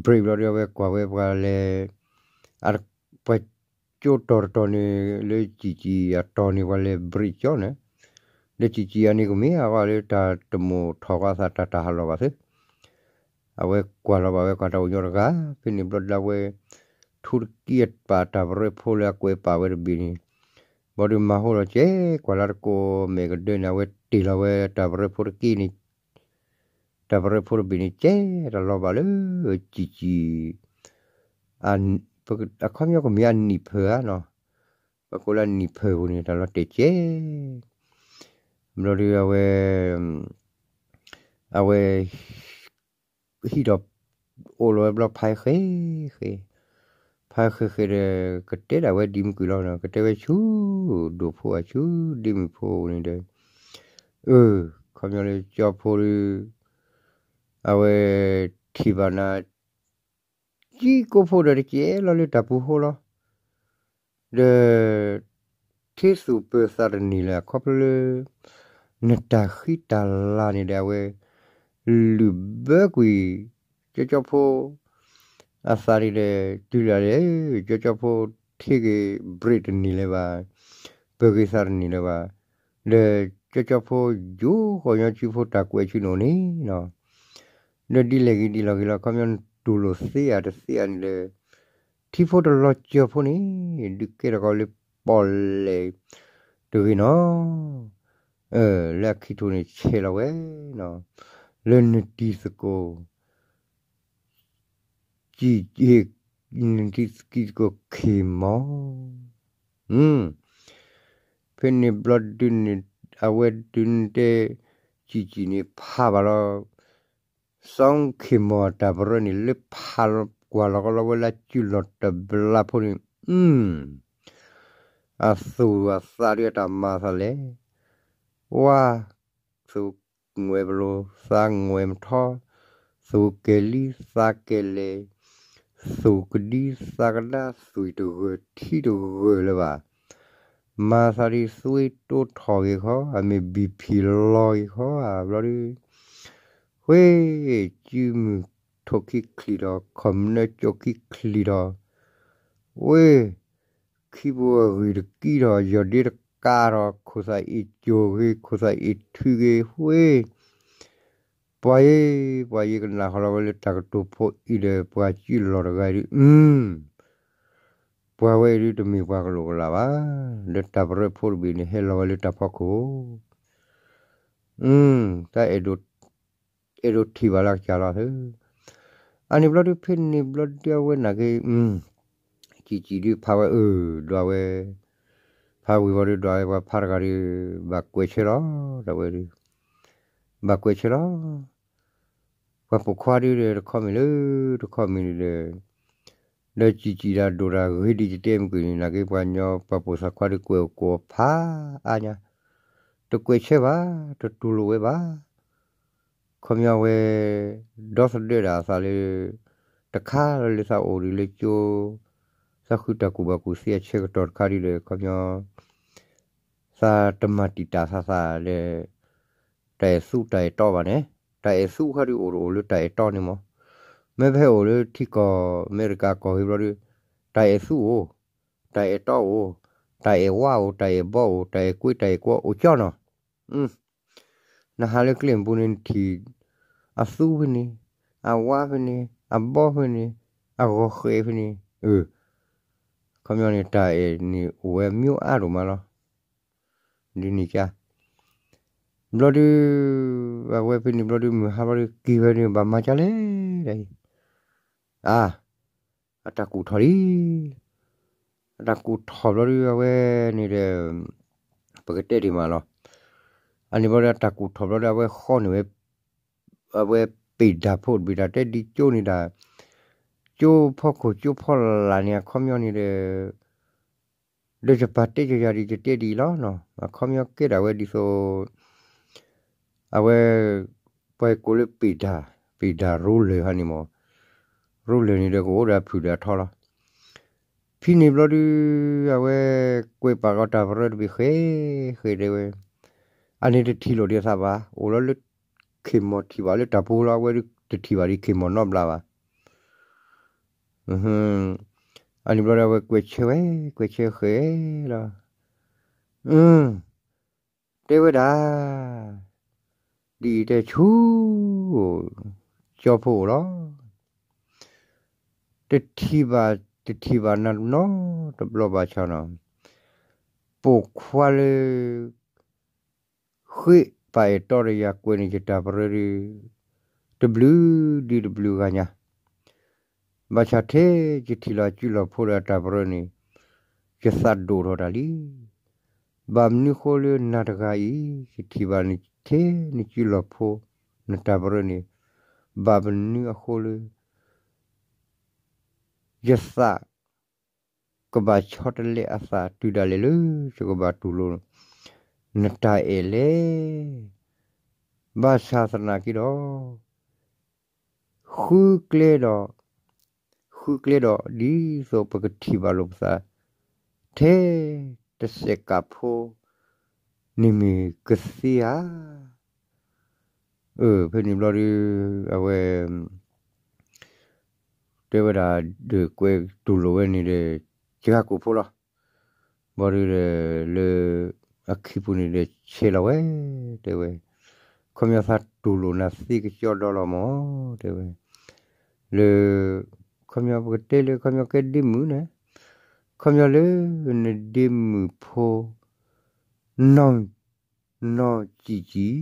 break ဘျီဒီးအဝဲကွၢ်ဝဲပှၤလဲၤ ပှၤကၠိတီၤတတီၤန့ၣ် လၢကၠံာ်ကၠံာ်အတီၤန့ၣ် ပှၤလဲၤ break ကၠီန့ၣ် ဒီးကၠံာ်ကၠံာ်အန့ၣ်ကမ့ၢ်အဂီၢ်လၢတၢ်တမိၣ်ထီၣ်ဃီအသးတၢ်တၢ်ဟးလီၤဘၣ်သ့ အဝဲကွၢ်လီၤဘၣ်ဝဲကွၢ်တၢ်အိၣ်ညီတဂၤ ဖဲန့ၣ်ဘျီဒုးအဝဲ ထူတကံအပာ်တၢ်ပရၢဖိလၢအကွဲးပာ်ဝဲတဘ့ၣ်န့ၣ် ဘျီဒုးမၤဟိလီၤကဲ ကွၢ်လၢတကိးမဲာ်ကဒၢန့ၣ် အဝဲတ့ၢ်လီၤဝဲတၢ်ပရၢဖိတကံန့ၣ် တၢ်ပရၢဖိတဘ့ၣ်န့ၣ် ကဲတၢ်လီၤဘၣ်လၢ ကၠံာ်ကၠံာ် အခီပညီကမ့ၢ်အနံၣ်ဖၢၣ်ဧါနီၤ ပှၤကိးလၢအနံၣ်ဖၢၣ်ပူၤန့ၣ် တၢ်လီၤတဲာ်ကဲ ဘျီဒုးအဝဲ အဝဲ ဟံးဒီး အိၣ်လီၤဝဲဘျီဖးဃဲဃဲ ဖးဃဲဃဲဒီး ကတဲဒၣ်ဝဲဒ်မုၢ်ကွံာ်လီၤနီၤ ကတဲဝဲဆူ ဒိၣ်ဖိအဆူ ဒ့မုၣ်ဖိန့ၣ်ဒီး အၢ ခီပညီလၢကၠီဖိဒီး အဝဲ ထံၣ်ဘၣ်နၤ ကံကိးဖိဒီးတကဲလီၤလၢတၢ်ပူၤဃိလီၤ ဒီး ထံသူၣ်ပၢၤသးတနံၣ်လၢအခီဖျိလၢ နတၢ်ဃံတၢ်လၤန့ၣ်ဒီးအဝဲ လုၢ်ဘၢကွံာ် ကၠီကၠီဖိ အသးန့ၣ်ဒီး တုၤလၢလဲၣ် ကၠီကၠီဖိ ထံၣ်က့ၤ break တန့ၢ်လၢၤဘၣ်, ပၢၤက့ၤသးတန့ၢ်လၢၤဘၣ်, ဒီးကၠီကၠီဖိ ယိၤဃီၤညီစုဖိတၢ်ကွဲးဆူန့ၣ်အိၣ်န့ၣ်နီၤ, ဒီးဒ်လဲၣ်ဂ့ၤဒ်လဲၣ်ဂ့ၤလီၤ ခီပညီတူၢ်လိာ်သ့ဧါတသ့ဧါန့ၣ်ဒီး ထံဖိတလီၤစၢၤဖိန့ၣ် ဒုးကဲထီၣ်ကီးလၢပီၣ်လဲၣ်တဂ့ၤနီၤ, လၢအခံထူၣ်န့ၣ်ဆဲးလီၤဝဲနီၤ, လၢနတံၤသကိး ကံၣ်, နတံၤသကိးခ့ၢ်မီၢ်, ဖဲန့ၣ်ဘျီဒုန့ၣ် အဝဲဒုန့ၣ်တဲ ကံၣ်ကံၣ်န့ၣ်ဖးဘၣ်လီၤ စီၤခ့ၢ်မီၢ်အတၢ်ပရၢန့ၣ် လၢဖးကွၢ်လီၤကီလီၤဝဲလၢစုလီၢ်တဘျီဖိန့ၣ်, အသူၣ်အသးဒုးအတၢ်မၤသးလဲၣ်, ဝါ သူၣ်ငွဲၣ်ပလိၤ သးငွဲၣ်မထီ, သူၣ်ကဲၤလံ သးကဲၤလဲၣ်, သူၣ်ကဒံသးကဒါ သွံၣ်တဂၢၢ်ထံတဂၢၢ်လၢၤဘၣ်, မၤသးဒ်သွံၣ်တိထီၣ်ဂ့ၤခီ အမ့ၢ် BP လီၤဂ့ၤခီဧါ ဘျီဒု ဃ့ စုမုၢ်ထိၣ်ခံချံးဒီး ခီၣ်မနၢကၠိခံချံးဒီး, ဝ့ ခံပူၤအဂံၢ်တကံထီၣ် ယီၢ်ဒ့တကးထီၣ် ခိၣ်သၣ်အ့ၣ်ကၠိၣ်ဂ့ၤ ခိၣ်သၣ်အ့ၣ်ထုးဂ့ၤ ဝ့ ပှၤယ့ ပှၤယ့ကနၣ်ဃီလီၤဝဲလၢတၢ်ကတိၤဖိအံၤဒီး ပှၤစုလီၢ်တဂၤအံၤဒု ပှၤဝဲအံၤဒုတမ့ၢ်ပှၤကလိာ်ကလးဘၣ်, ဒီးတၢ်ပရၢဖိတဘ့ၣ်န့ၣ် ဟဲလီၤဝဲလၢတၢ်ဖီခိၣ်, တၢ်အဲၣ်ဒိး အဲၣ်ဒိးထံၣ်ဘၣ်လၢကစၢ်လီၤ. အန့ၣ်ဘျီဒု ဖဲန့ၣ်ဘျီဒုအဝဲနာ်က့ၤ ကံၣ်ကံၣ်ဒုဖးဝဲအၢ ဒွးဝဲ, ဖးဝံၤဘျီဒုဒွးဝဲ ပှၤဖးတဂၤဒု ဘၣ်ကွဲးဆၢလီၤ ဒၣ်ဝဲဒု ဘၣ်ကွဲးဆၢလီၤ. ပှၤပိာ်ခွါဒုဒီး တခီမ့ၢ်လၢ တခီမ့ၢ်ဒုဒီး ဒီးစံၣ်စံၣ်တၢ်ဒိၣ်တၢ်ဂ့ၤဒ်ယတဲမုၢ်ကွံာ်န့ၣ် နာ်က့ပှၤညီပှၤပိာ်သးခွါဒုးကွဲးအီၤကိးအဖးအါညါ, တကွဲးဆၢဘၣ်, တတူၢ်လိာ်ဝဲဘၣ်. ခီပညီဝဲ ဒီသဒၢဒၣ်အသးလၢ တခါလၢသးအိၣ်ဒံးလၢကၠိ, သးဃုတၢ်ကူၣ်ဘၣ်ကူၣ်သ့အဆၢကတီၢ်တခါဒုဒီး ခီပညီ သးတမၤတံာ်တာ်သးသးဒီး တၢ်အဲၣ်သူတၢ်အဲၣ်တီဘၣ်န့ၣ်, တၢ်အဲၣ်သူခါဒုအိၣ်တအိၣ်လၢတၢ်အဲၣ်တီန့ၣ်မး, မ့ၢ်ပဟဲအိၣ်လၢထံကီၢ်အမဲရကၤကီၢ်ဂ့ၤဘျီဒု, တၢ်အဲၣ်သူအိၣ်, တၢ်အဲၣ်တီအိၣ်, တၢ်အဲၣ်ဝါအိၣ်, တၢ်အဲၣ်ဘီအိၣ်, တၢ်အဲၣ်ကွ့တၢ်အဲၣ်ကွီအိၣ်ကၠီနီၤ. နဟးလၢကျဲမုၢ်ပူၤန့ၣ် နထံၣ် အသူဖဲန့ၣ်, အဝါဖဲန့ၣ်, အဘီဖဲန့ၣ်, အဂီၤဃဲးဖဲန့ၣ်, ခီပညီန့ၣ် တၢ်အဲၣ်န့ၣ်အိၣ်ဝဲမ့ၢ်အါဒိၣ်မးလီၤ. ဒ်န့ၣ်ကါ ဘျီဒု အဝဲဖဲန့ၣ်ဘျီဒု မုၢ်ဟါဘျီဒု က့ၤဝဲဒု ဘၣ်မၤကၢ်လဲၣ်, အါ အတၢ်ကူၣ်ထီၣ်လံ, အတၢ်ကူၣ်ထီၣ်ဘျီဒု အဝဲန့ၣ်ဒီး ပကတဲဒံးမးလီၤ. အန့ၣ်ဘျီဒု အတၢ်ကူၣ်ထီၣ်ဘျီဒု အဝဲဃီန့ၢ်ဝဲ အဝဲပ့ၢ်ဒၢ်ဖိတဘ့ၣ်တၢ်တဲဒ်ကၠိန့ၣ်ဒၣ်, ကၠိဖီခိၣ်ကၠိဖီလာ်န့ၣ် အခီပညီန့ၣ်ဒီး ဒီးယပာ်တဲကယၤဒ်ယတဲဒ်အံၤလီၤနီၤ. အခီပညီကဲဒၣ်ဝဲဒ်သိး အဝဲ ပှၤကိးလၢပ့ၢ်ဒၢ်, ပ့ၢ်ဒၢ်ရူလၢၢ်ဟါန့ၣ်မး, ရူလၢၢ်န့ၣ်ဒီးကအိၣ်ဒီးအဖုၣ်ဒီးအထီလီၤ. ဖဲန့ၣ်ဘျီဒု အဝဲကွဲးပာ်ကီးတၢ်ပရၢတဘ့ၣ်ဃဲ ဃဲတဲဝဲ, အန့ၣ်တထံၣ်လိာ်ဒံးအသးဘၣ်, အိၣ်လီၤလၢ ခ့ၢ်မီၢ်ထံၣ်ဘၣ်လၢတၢ်ပူၤလီၤ, အဝဲဒုတထံၣ်ဘၣ်ဒံးခ့ၢ်မီၢ်နီတဘျီဘၣ်. အန့ၣ်ဘျီဒီးအဝဲကွဲးဆၢဝဲ, ကွဲးဆၢဃဲလီၤ. တဲဝဲဒၣ် ဒ်အံၤတဲဆူ ကၠီဖိအိၣ်လီၤ. တထံၣ်ဘၣ်, တထံၣ်ဘၣ်နီတဘျီဘၣ်ဆၣ်နီၤ, ပိာ်ခွါလၢ ဃ့ပာ်အဲၣ်တီဒီးယၤကွဲးန့ၢ်ယတၢ်ပရၢဒု တဘျုးဒုတဘျုးဂၤညါ, ဘၣ်ဆၣ်ထဲယထံၣ်လီၤစုလီၢ်ဖိဒီးအတၢ်ပရၢန့ၣ် ယသးဒိၣ်ထီၣ်တၢ်လံ. ဘၣ်မနုၤဃိလၢနၤတဂၤအံၤ ယထံၣ်ဘၣ်နထဲနစုလီၢ်ဖိ နတၢ်ပရၢန့ၣ် ဘၣ်မနုၤအဃိလၢ ယသးကဘၣ်ဆီတလဲအသးတုၤဒၣ်လဲာ်လၢ ယကဘၣ်တူၢ်လိာ် နတၢ်အဲၣ်လဲၣ်. ဘၣ်ဆၣ်သနာ်က့ဒီး ဃုကျဲဒီး, ဃုကျဲဒီး ဒ်သိးပကထံၣ်ဘၣ်လိာ်ပသး ထဲတစဲးကးဖိ န့ၣ်မ့ၢ်ကသ့ဧါ. အၢ ဖဲန့ၣ်ဘျီဒု အဝဲ တဲဝဲဒၣ် ဒီးကွဲးတူၢ်လိာ်ဝဲန့ၣ်ဒီး စှၤကိာ်ဖိလီၤ. ဘျီဒုးဒီး လၢ အခံပူၤန့ၣ်ဒီးဆဲးလီၤဝဲ, တဲဝဲ, ခီပညီသးတူၢ်လိာ်နၤသ့ကစီဒီလီၤမၢ်, တဲဝဲ, လၢ ခီပညီပကတဲလၢခီပညီကဲဒ့မုၣ်န့ၣ်, ခီပညီလၢ နဒ့မုၣ်ဖိ နီၢ် နီၢ်ကံၣ်ကံၣ်,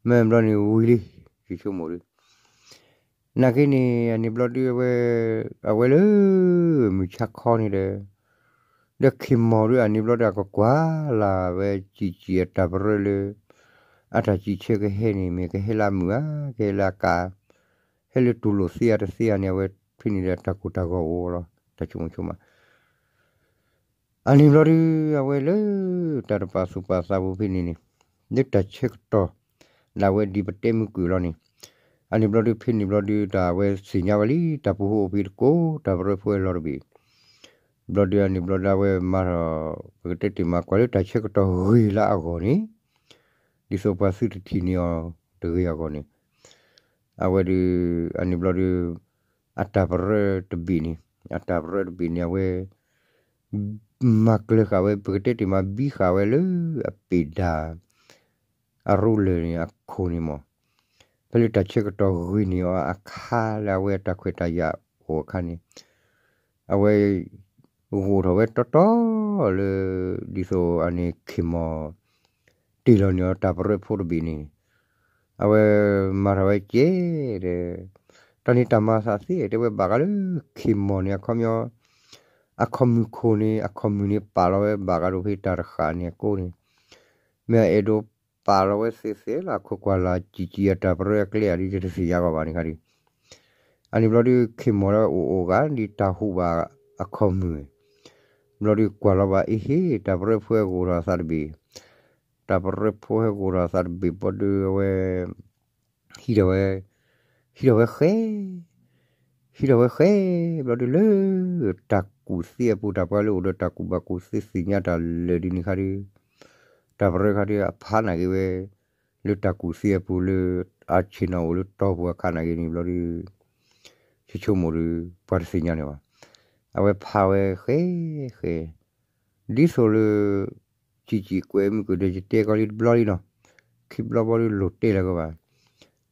မ့ၢ်ဘျီန့ၣ်ဝံၤလံ, ယဆိကမိၣ်ဒုး နာ်က့န့ၣ် အန့ၣ်ဘျီဒုးအဝဲ, အဝဲလၢ မုၢ်ဆါခီန့ၣ်ဒီး, ဒီးခ့ၢ်မီၢ်ဒုး အန့ၣ်ဘျီဒုး အကကွၢ်လၢ်ဝဲကံၣ်ကံၣ်အတၢ်ပရၢလၢ အတၢ်စံးဆၢကဟဲန့ၣ် မ့ၢ်ကဟဲလၢအမုာ်ဧါ, ကဟဲလၢအကါ, ဟဲလၢတူၢ်လိာ်သ့ဧါတသ့ဧါန့ၣ် အဝဲဖဲန့ၣ်ဒီးတၢ်ကိၢ်တၢ်ဂီၤအိၣ်လီၤ, တၢ်ဆိကမိၣ်ဆိကမး အန့ၣ်ဘျီဒုး အဝဲလၢ တၢ်တပာ်သူၣ်ပာ်သးပူၤဖဲန့ၣ်န့ၣ်, လၢတၢ်ဆၢကတီၢ် ဒၣ်ဝဲဒ်ပတဲမုၢ်ကွံာ်လီၤန့ၣ်, အန့ၣ်ဘျီဒုး ဖဲန့ၣ်ဘျီဒုး တၢ်အဝဲသ့ၣ်ညါဝဲလံ တၢ်ပူၤဃီအိၣ်ဖဲတကိး တၢ်ပရၢဖိဝဲလီၤတဘ့ၣ်, ဘျီဒုးအန့ၣ်ဘျီဒုး အဝဲမၤထီၣ် ပကတဲတ့ၢ်မး ကွၢ်လၢတၢ်ဆၢကတီၢ်ဂ့ၤလၢအဂီၢ်န့ၣ်, ဒ်သိးပှၤသုတထံၣ်န့ၢ်အီၤတဂ့ၤအဂီၢ်န့ၣ် အဝဲဒုး အန့ၣ်ဘျီဒုး အတၢ်ပရၢတဘ့ၣ်န့ၣ်, အတၢ်ပရၢတဘ့ၣ်န့ၣ် အဝဲ မၤကျၢၤဃာ်ဝဲ ပကတဲတ့ၢ်မး ဘံဃာ်ဝဲလၢအပ့ၢ်ဒၢ် အရူလၢၢ်န့ၣ်အခိၣ်န့ၣ်မး, ဖဲလၢတၢ်ဆၢကတီၢ်ဂ့ၤန့ၢ်အီၤအခါလၢအဝဲအတၢ်ခွဲးတၢ်ယာ်အိၣ်အခါန့ၣ်, အဝဲ ဂိၢ်ထီၣ်ဝဲတီတီလၢ ဒ်သိးအန့ၣ်ခ့ၢ်မီၢ် တ့ၢ်လီၤန့ၢ်အီၤတၢ်ပရၢဖိတဘ့ၣ်န့ၣ်, အဝဲမၤထီၣ်ဝဲကဲဒီး တၢ်န့ၣ်တၢ်မၤသးသ့ တဲဝဲဘၣ်ဃးလၢ ခ့ၢ်မီၢ်န့ၣ် အခီပညီ အခီၣ်မုၢ်ခိၣ်န့ၣ် အခီၣ်မုၢ်န့ၣ်ပာ်လီၤဝဲဘၣ်ဃးဒီးဖဲတၢ်တဃာ်န့ၣ်အကိန့ၣ်, မ့ၢ်အအဲၣ်ဒိးပာ်လီၤဝဲသ့သ့လၢအခိၣ်ကွၢ်လၢ် ကံၣ်ကံၣ်အတၢ်ပရၢအကျဲအံၤဒ်တသ့ၣ်ညါကီးဘၣ်န့ၣ်ခါဒုး အန့ၣ်ဘျီဒုး ခ့ၢ်မီၢ်လၢအအိၣ်အိၣ်ဂၤ ဒ်တၢ်ဟူးဘၣ်အခီၣ်မုၢ်, ဘျီဒုးကွၢ်လီၤဘၣ်အ့ဟ့ၣ် တၢ်ပရၢဖိဟဲဂိၢ်ထီၣ်အသးတဘ့ၣ်, တၢ်ပရၢဖိဟဲဂိၢ်ထီၣ်အသးတဘ့ၣ်ဘျီဒုးအဝဲ ဟံးထီၣ်ဝဲ, ဟံးထီၣ်ဝဲဃဲ, ဟံးထီၣ်ဝဲဃဲ, ဘျီဒုးလၢ တၢ်ကူၣ်သ့အပူၤ တၢ်ပှၤလၢအိၣ်ဒီးတၢ်ကူၣ်ဘၣ်ကူၣ်သ့သ့ၣ်ညါတၢ်လၢာ်ဒ်န့ၣ်ခါဒုး, တၢ်ပရၢခါဒုးအဖးနာ်က့ၤဝဲ လၢတၢ်ကူၣ်သ့အပူၤလၢ အဆ့ၣ်နီၤအိၣ်လၢတီပူၤအခါနာ်က့ၤန့ၣ်ဘျီဒုး ဆိဆိမိၣ်ဒီး ပှၤတသ့ၣ်ညါန့ၣ်ဘၣ်. အဝဲဖးဝဲဃဲဃဲ, ဒ်သိးလၢ ကံၣ်ကံၣ်ကွဲးမုၢ်ကဒီး ယတဲကီးလံတဘျီလံနီၤ, ခံဘျီဘျီဒုးလိၣ်တဲလၢၤကဘၣ်.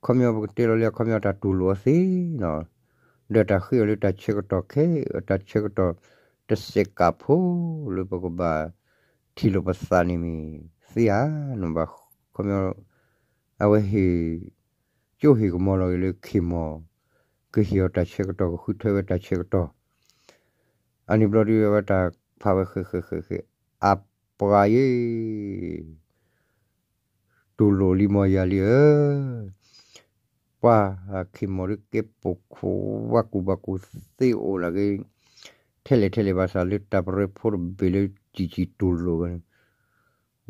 ခီပညီပကတဲလီၤလံ အခီပညီတၢ်တူၢ်လိာ်အီၤသ့နီၤ, ဒီးတၢ်ဃ့အီၤလၢတၢ်ဆၢကတီၢ်ခဲအံၤ တၢ်ဆၢကတီၢ်တစဲးကးဖိလၢပကဘၣ် ထံၣ်လိာ်ပသးန့ၣ်မ့ၢ်သ့ဧါ, နဘၣ်ခီပညီ အဝဲဟ့ၣ် ကၠိဟ့ၣ်ကမီၤလီၤဂ့ၤလၢခ့ၢ်မီၢ် ကဟ့ၣ်အီၤတၢ်ဆၢကတီၢ် ကဃုထၢဝဲတၢ်ဆၢကတီၢ်, အန့ၣ်ဘျီဒုးအဝဲတၢ်ဖးဝဲဃဲဃဲဃဲဃဲ, အပှၤယ့ၢ် တူၢ်လိာ်လံမီၢ်ယၤလံဧၢ, ပှၤခ့ၢ်မီၢ်ဒုးကဲပိာ်ခွါဝါကူၣ်ဘၣ်ကူၣ်သ့အိၣ်လၢက့ၤ ထဲလဲၣ်ထဲလဲၣ်ဘၣ်ဆၣ်လၢတၢ်ပရၢဖိတဘ့ၣ်လၢကံၣ်ကံၣ်တူၢ်လိာ်ဝဲန့ၣ်,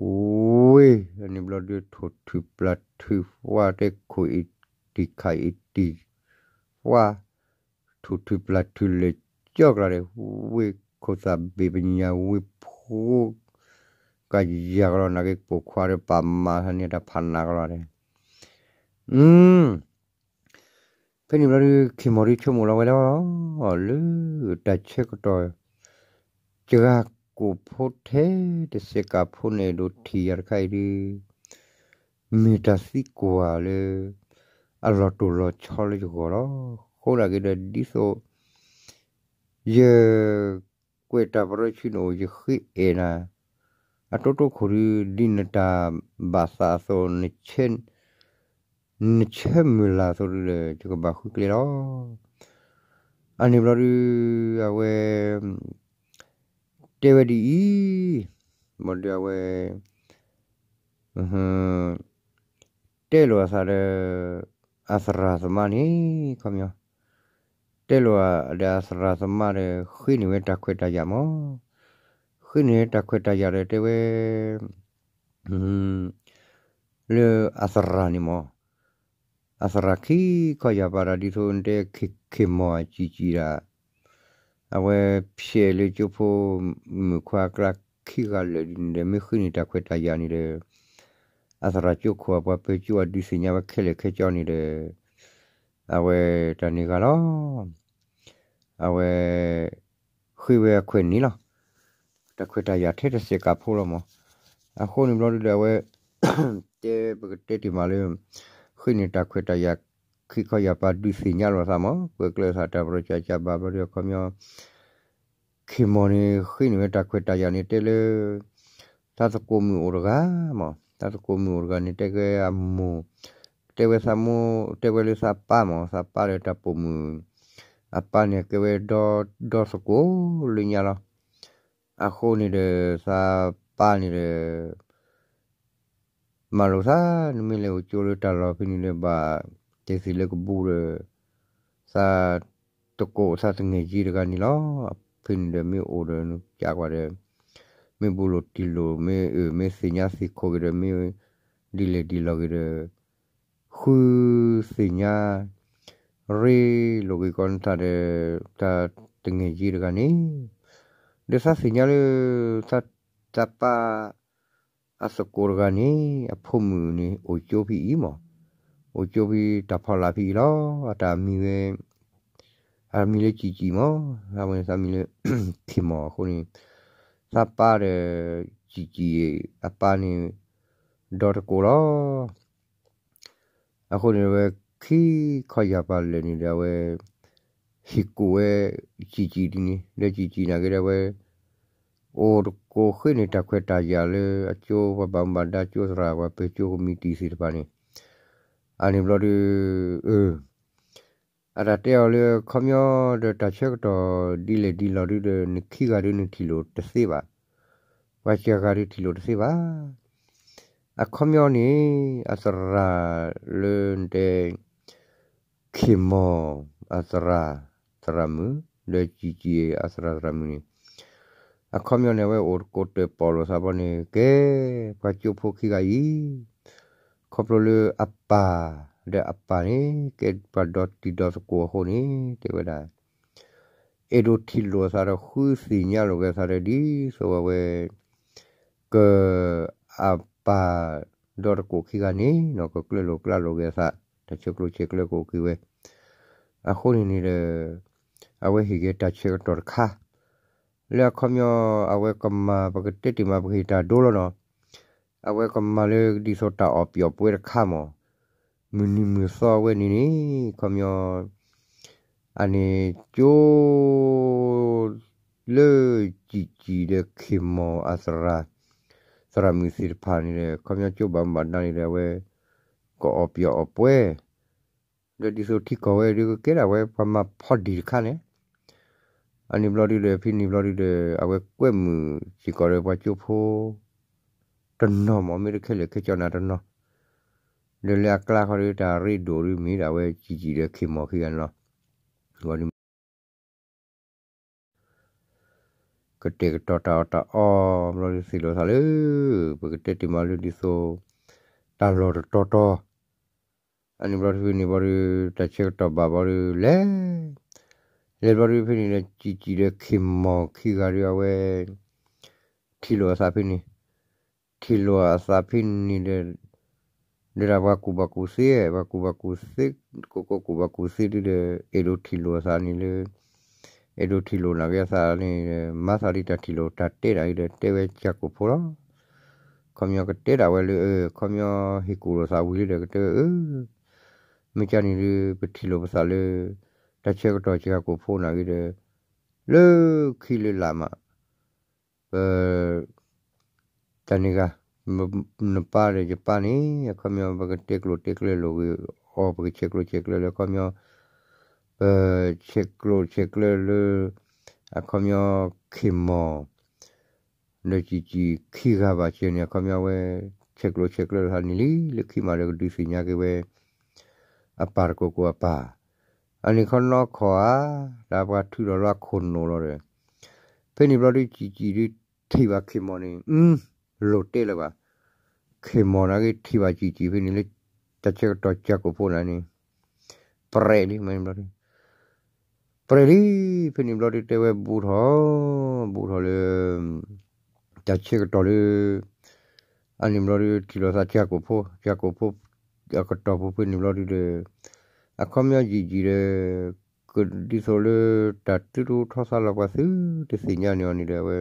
ဝ့ၢ် အန့ၣ်ဘျီဒုးထိၣ်ထုးပျၢ်ထုး ဝါတဲခိၣ်အ့ၣ်တံၢ်ခါအ့ၣ်တံၢ်, ဝါ ထိၣ်ထုးပျၢ်ထုးလၢာ်ကၠီကျါဒီး ဝ့ၢ်ခိၣ်သၣ်ဘ့ၣ်ပညၣ်ဝ့ၢ်ဖိ ကယၤကလီၤ နာ်က့ပိာ်ခွါဒီးပာ်မၤန့ၢ်တၢ်ဖးနးကလီၤဒီး ဖဲန့ၣ်ဘျီဒုး ခ့ၢ်မီၢ်ဒုးဆိကမိၣ်လီၤဝဲလီၤ, လၢတၢ်ဆၢကတီၢ် စှၤကိာ်ဖိထဲတစဲးကးဖိန့ၣ် ဒိးထံၣ်ယၤတခါအံၤဒုး မ့ၢ်တၢ်သံကွၢ်လၢ အလီၤတိၢ်လီၤဆီလၢယဂီၢ်လီၤ. အဃိဒၣ်က့ၤဒီးဒ်သိး ယ ကွဲးတၢ်ပရၢဆူနအိၣ် ယဃ့အဲၣ်နၤ အတိတိခိၣ်ဒုး ဒ်နတၢ်ဘၣ်သးအသိး နဆၢမုၢ်လၢ်အသိးဒုးဒီး ယကဘၣ်ဃုကျဲလီၤ. အန့ၣ်ဘျီဒုး အဝဲ တဲဝဲဒ်အံၤ, ဘျီဒုးအဝဲ တဲလိာ်အသးဒီး အသရၣ်သမါန့ၣ် ခီပညီ တဲလိာ်ဒီးအသရၣ်သမါဒီး ဃ့န့ၢ်ဝဲတၢ်ခွဲးတၢ်ယာ်မး, ဃ့န့ၢ်တၢ်ခွဲးတၢ်ယာ်ဒီးတဲဝဲ လၢအသရၣ်န့ၣ်မး အသရၣ်ခံခီယၢ်ပာ်တၢ်ဒ်သိးတဲ ခ့ၢ်မီၢ်အစံၣ်စံၣ်ဒၣ် အဝဲဖျဲးလၢကၠိဖိမုၣ်ခွါအကျါခံဂၤလၢာ်ဒ်န့ၣ်ဒီး မ့ၢ်ဃ့န့ၢ်တၢ်ခွဲးတၢ်ယာ်န့ၣ်ဒီး အသရၣ်ကၠိခိၣ်အပှၤပၢၤကၠိအဒုးသ့ၣ်ညါဝဲခဲလၢာ်ခဲဆ့န့ၣ်ဒီး အဝဲတၢ်န့ၣ်ဂၤလီၤ. အဝဲ ဃ ဃ့ဝဲအခွဲးန့ၣ်လီၤ. တၢ်ခွဲးတၢ်ယာ်ထဲတစဲးကးဖိလီၤမး. အဃိန့ၣ်ဘျီဒုဒီးအဝဲ တဲပကတဲတ့ၢ်မးလၢ ဃ့န့ၢ်တၢ်ခွဲးတၢ်ယာ် ခံခီယာ်ပၤဒုးသ့ၣ်ညါလိာ်သးမး, ကွဲးကျၢၢ်သးတၢ်ပရီကၠးကၠးဘၣ်ဘျီဒုအခီပညီ ခ့ၢ်မီၢ်န့ၣ် ဃ့န့ၢ်ဝဲတၢ်ခွဲးတၢ်ယာ်န့ၣ်တဲလၢ သးသကိးမုၣ်အိၣ်တဂၤမး, သးသကိးမုၣ်အိၣ်တဂၤန့ၣ် တဲကဲအမိၢ်, တဲဝဲသးမိၢ်, တဲဝဲလၢသးပၢ်မး, သးပၢ်ဒီးတၢ်ပိာ်မုၣ်, အပၢ်န့ၣ်ကဲဝဲဒီ, ဒီသကိးလၢညါလီၤ. အဃိန့ၣ်ဒီး သးပၢ်န့ၣ်ဒီး မၤလိာ်သး, နမ့ၢ်လဲၤအိၣ်ကၠိလၢတၢ်လီၢ်ဖဲန့ၣ်ဒီး ဘၣ်တဲသ့ၣ်လၢကဘူးဒီး သးတကိးသးတငဲၢ်ကၠံတဂၤန့ၣ်လီၤ. ဖဲန့ၣ်ဒီးမ့ၢ်အိၣ်ဒီးနကးကွၢ်ဒီး မ့ၢ်ဘူးလိာ်တံၢ်လိာ် မ့ၢ်အၢ မ့ၢ်သ့ၣ်ညါသ့ၣ်ခိၣ်က့ၤဒီး မ့ၢ်ဒ်လဲၣ်ဒ်လဲၣ်ဂ့ၤဒီး ဃုသ့ၣ်ညါ ရ့လိာ်က့ၤကီနသးဒီး သးတငဲၢ်ကၠံတဂၤန့ၣ် ဒီးသးသ့ၣ်ညါလၢ သးပၢ်အသကိးတဂၤန့ၣ် အဖိမုၣ်န့ၣ် အိၣ်ကၠိဖဲအံၤမး, အိၣ်ကၠိဖဲတၢ်ဖီလာ်ဖဲအံၤလီၤ. အတၢ်မံၤဝဲ အမံၤလၢကၠံၣ်ကၠံၣ်မး, အဝဲန့ၣ်သးမံၤလၢ ခ့ၢ်မီၢ်အဃိန့ၣ် သးပၢ်ဒီး ကၠံၣ်ကၠံၣ် အပၢ်န့ၣ် ဒီသကိးလီၤ. အဃိန့ၣ်ဝဲ ခံခီယာ်ပၤလဲၣ်န့ၣ်ဒီး အဝဲ ဟ့ၣ်ကူၣ်ဝဲ ကၠံၣ်ကၠံၣ်ဒ်န့ၣ် ဒီးကၠံၣ်ကၠံၣ်န့ၣ်က့ဒီး အဝဲ အိၣ်တကိးဃ့န့ၢ်တၢ်ခွဲးတၢ်ယာ်လၢအကၠိ ပှၤဘၣ်မူဘၣ်ဒါကၠိသရၣ် ပှၤပၢၤကၠိကမံးတံာ်သ့ၣ်တဖၣ်န့ၣ် အန့ၣ်ဘျီဒု အတၢ်တဲအီၤလၢ ခီပညီဒီးတၢ်ဆၢကတီၢ်ဒ်လဲၣ်ဒ်လဲၣ်ဒုဒီး နခံဂၤဒုနထံၣ်လိာ်တသ့ဘၣ်, ပှၤစှၤဂၤဒုထံၣ်လိာ်တသ့ဘၣ်. အခီပညီန့ၣ် အသရၣ်လၢနတဲ ခ့ၢ်မီၢ်အသရၣ်သရၣ်မုၣ် ဒီးကၠံၣ်ကၠံၣ်အသရၣ်သရၣ်မုၣ်န့ၣ် အခီပညီန့ၣ် အဝဲအိၣ်တကိးတၢၣ်ပီၣ်လိာ်သးဘီန့ၣ် ကဲ ပှၤကၠိဖိခံဂၤအံၤ ခီဖျိလၢအပၢ်ဒီးအပၢ်န့ၣ် ကဲပှၤဒီတံၤဒီသကိးအဃိန့ၣ် တဲဝဲဒၣ် အဲၣ်ဒိးထံၣ်လိာ်အသးဒီးဃုသ့ၣ်ညါလိာ်က့ၤအသးဒီးဒ်သိးအဝဲ က အပၢ်ဒီတကိးခံဂၤန့ၣ်နီၤ ကကျၢၢ်လိာ်ကျါလိာ်က့ၤအသး တၢ်ဆဲးကျိးဆဲးကျၢကအိၣ်က့ၤဝဲ အဃိန့ၣ်န့ၣ်ဒီး အဝဲဟ့ၣ်က့ၤတၢ်ဆၢကတီၢ်တခါ လၢအခီပညီ အဝဲကမၤ ပကတဲတ့ၢ်မး ပကဟ့ၣ်တၢ်ဒိလီၤနီၤ အဝဲကမၤလၢဒ်သိးတၢ်အီၣ်ပျီၣ်ပှဲၤတခါမး မုၢ်နံၤမုၢ်သီဝဲန့ၣ်န့ၣ် ခီပညီ အန့ၣ်ကၠိ လၢကၠံၣ်ကၠံၣ်ဒီးခ့ၢ်မီၢ်အသရၣ် သရၣ်မုၣ်သ့ၣ်တဖၣ်န့ၣ်ဒီး ခီပညီကၠိဘၣ်မူဘၣ်ဒါန့ၣ်ဒီး အဝဲ ကအီၣ်ပျီၣ်အီၣ်ပှဲၤ ဒီးဒ်သိးထံကီၢ်ဝဲဒုးကကဲဒၣ်ဝဲ ပှၤမၤဖီဒံၣ်တခါန့ၣ် အန့ၣ်ဘျီဒုဒီး ဖဲန့ၣ်ဘျီဒုဒီး အဝဲကွဲမုာ်စ့ၢ်ကီးဒီးပှၤကၠိဖိ တနီၤမး မ့ၢ်တခဲလၢာ်ခဲဆ့နၤတနီၤ ဒီးလၢအကျါခီဒီးတၢ်ရ့ဒိၣ်ဒုမ့ၢ်ဒၣ်ဝဲကၠံၣ်ကၠံၣ်ဒီးခ့ၢ်မီၢ်ခံဂၤန့ၣ်လီၤ. ကတဲာ်ကတီၤတၢ်အီၣ်တၢ်အီ ဘျီဒုသ့ၣ်လိာ်သးလၢ ပကတဲတ့ၢ်မးလၢဒ်သိး တၢ်လီၢ်တတီၤတီၤ အန့ၣ်ဘျီဒုဖဲန့ၣ်ဘျီဒု တၢ်ဆၢကတီၢ်ဘၣ်ဘျီဒုလဲၤ လဲၤဘျီဒုဖဲန့ၣ်ဒီး ကၠံၣ်ကၠံၣ်ဒီးခ့ၢ်မီၢ်ခံဂၤဒုအဝဲ ထံၣ်လိာ်အသးဖဲန့ၣ် ထံၣ်လိာ်အသးဖဲန့ၣ်ဒီး ဒီးဒၣ်ပှၤကူၣ်ဘၣ်ကူၣ်သ့ ပှၤကူၣ်ဘၣ်ကူၣ်သ့ ကိးကိးကူၣ်ဘၣ်ကူၣ်သ့ဒုဒီး အဲၣ်ဒိးထံၣ်လိာ်အသးန့ၣ်လၢ အဲၣ်ဒိးထံၣ်လိာ်နာ်က့အသးန့ၣ် မၤသးဒ်တၢ်ထံၣ်လိာ်တၢ်တဲဒၣ်အံၤဒီး တဲဝဲကၠၢ်ကိၣ်ဖိလီၤ. ခီပညီကတဲဒၣ်ဝဲလၢ ခီပညီဟ့ၣ်ကူၣ်လိာ်သးဝံၤလံဒီး ကတဲဝဲအၢ မ့ၢ်ကၠၢ်န့ၣ်ဒု ပထံၣ်လိာ်ပသးလၢ တၢ်ဆၢကတီၢ်ကၠၢ်ကိၣ်ဖိနာ်က့ဒီး လၢခံလၢလာ်မး ပ တၢ်န့ၣ်ဂ့ၤ နပၢ်ဒီးယပၢ်န့ၣ် အခီပညီ ပကတဲကျိာ်တဲကျၢလိာ်ဂ့ၤအီၤ ပကဆဲးကျိးဆဲးကျၢလၢအခီပညီ ပဆဲးကျိးဆဲးကျၢလၢ အခီပညီ ခ့ၢ်မီၢ် ဒီးကၠံၣ်ကၠံၣ်ခံဂၤဘၣ်စၢၤန့ၣ် အခီပညီဝဲ ဆဲးကျိးဆဲးကျၢလၢသးန့ၣ်လံ လၢခံမးဒီးကဒုးသ့ၣ်ညါက့ၤဝဲ အပၢ်တကိးကိးအပၢ် အန့ၣ်ခီနီၢ်ခီၣ်ဧါ တၢ်ပှၤထုးထီၣ်လၢအခိၣ်နူာ်လီၤဒီး ဖဲန့ၣ်ဘျီဒု ကၠံၣ်ကၠံၣ်ဒု ထံၣ်ဘၣ်ခ့ၢ်မီၢ်န့ၣ် လိၣ်တဲလၢၤဘၣ်. ခ့ၢ်မီၢ်နာ်က့ထံၣ်ဘၣ်ကၠံၣ်ကၠံၣ်ဖဲန့ၣ်လၢ တၢ်ဆၢကတီၢ်ကၠၢ်ကိၣ်ဖိန့ၣ် ပြဲးလံ မ့ၢ်ဘျီဒု ပြဲးလံ ဖဲန့ၣ်ဘျီဒုတဲဝဲဘူးထီၣ် ဘူးထီၣ်လၢ တၢ်ဆၢကတီၢ်လၢ အန့ၣ်ဘျီဒု ထံၣ်လိာ်သးကၠၢ်ကိၣ်ဖိ ကၠၢ်ကိၣ်ဖိ အကတီၢ်ပူၤဖဲန့ၣ်ဘျီဒုဒီး အခီပညီယံာ်ယံာ်ဒီး က ဒ်သိးလၢတၢ်တုထီၣ်သါလီၤပှၤသုတသ့ၣ်ညါန့ၣ်အီၤန့ၣ်ဒီး အဝဲ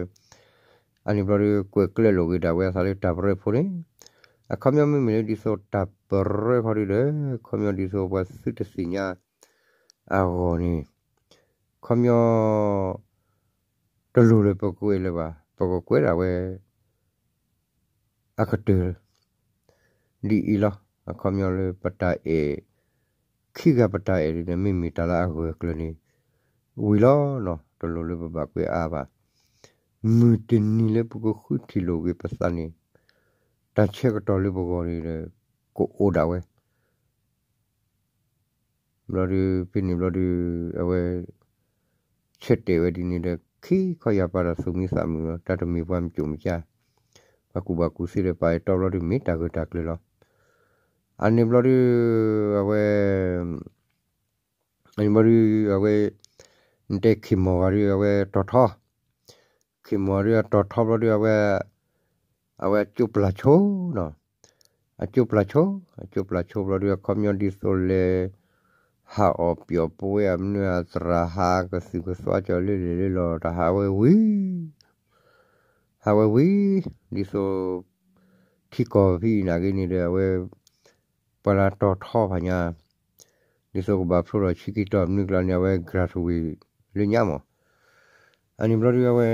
အန့ၣ်ဘျီဒီး ကွဲးကျၢၢ်လိာ်က့ၤဒၣ်ဝဲအသးလၢတၢ်ပရၢဖိန့ၣ် အခီပညီမ့မ့ၢ်လၢဒ်သိးတၢ်ပရၢခီဒုဒီး ခီပညီဒ်သိးပှၤသုတသ့ၣ်ညါအဂီၢ်န့ၣ် ခီပညီ တလိၣ်လၢပကွဲးလၢၤဘၣ်, ပကကွဲးဒၣ်ဝဲ အကတၢၢ် ဒ်အံၤလီၤ. အခီပညီလၢပတၢ်အဲၣ် ခံဂၤပတၢ်အဲၣ်ဒ်န့ၣ် မ့မ့ၢ်တၢ်လၢအဂၢၢ်အကျၢၤန့ၣ် ဝံၤလီၤနီၤ, တလိၣ်လၢပဘၣ်ကွဲးအါဘၣ်. မုၢ်တနံၤလၢပကဃုထံၣ်လိာ်က့ၤပသးန့ၣ် တၢ်ဆၢကတီၢ်လၢပဂီၢ်န့ၣ်ဒီး ကအိၣ်ဒၣ်ဝဲ ဘျီဒုး ဖဲန့ၣ်ဘျီဒုး အဝဲ ဆၢတဲာ်ဝဲဒ်န့ၣ်ဒီး ခံခီယၢ်ပၤဒီးသူၣ်မံသးမုာ်လီၤ, တၢ်တမ့ၢ်ပှၤမုၢ်ကၠိၣ်မုၢ်ကၠၢ်, ပှၤကူၣ်ဘၣ်ကူၣ်သ့ဒီးပာ်အဲၣ်တီဘျီဒုး မ့ၢ်တၢ်ဂၢၢ်တၢ်ကျၢၤလီၤ. အန့ၣ်ဘျီဒုး အဝဲ အန့ၣ်ဘျီဒုး အဝဲ နတဲခ့ၢ်မီၢ်ဂၤဒုး အဝဲတီၤထီ ခ့ၢ်မီၢ်ဒုးအတီၤထီဘျီဒုး အဝဲ အဝဲအကၠိပျၢ်ဆိနီၤ, အကၠိပျၢ်ဆိ, အကၠိပျၢ်ဆိဘျီဒုး အခီပညီဒ်သိးလဲၤ ဟးအီၣ်ပၠီၣ်ပဝဲအမနုၤအသရၣ် ဟးကသုၣ်ကသီကၠီၤလၢလဲၤလၢလီၤ တၢ်ဟးဝဲဝံၤ ဟးဝဲဝံၤ ဒ်သိး ထံကီၢ်ဖဲအံၤနာ်က့န့ၣ်ဒီး အဝဲ ပှၤလၢတီၤထီဖးညါ ဒ်သိးကဘၣ်ဖျိထီၣ်ဆံခံတီၤမနုၤကျါန့ၣ် အဝဲ graduate လၢညါမး. အန့ၣ်ဘျီဒုးအဝဲ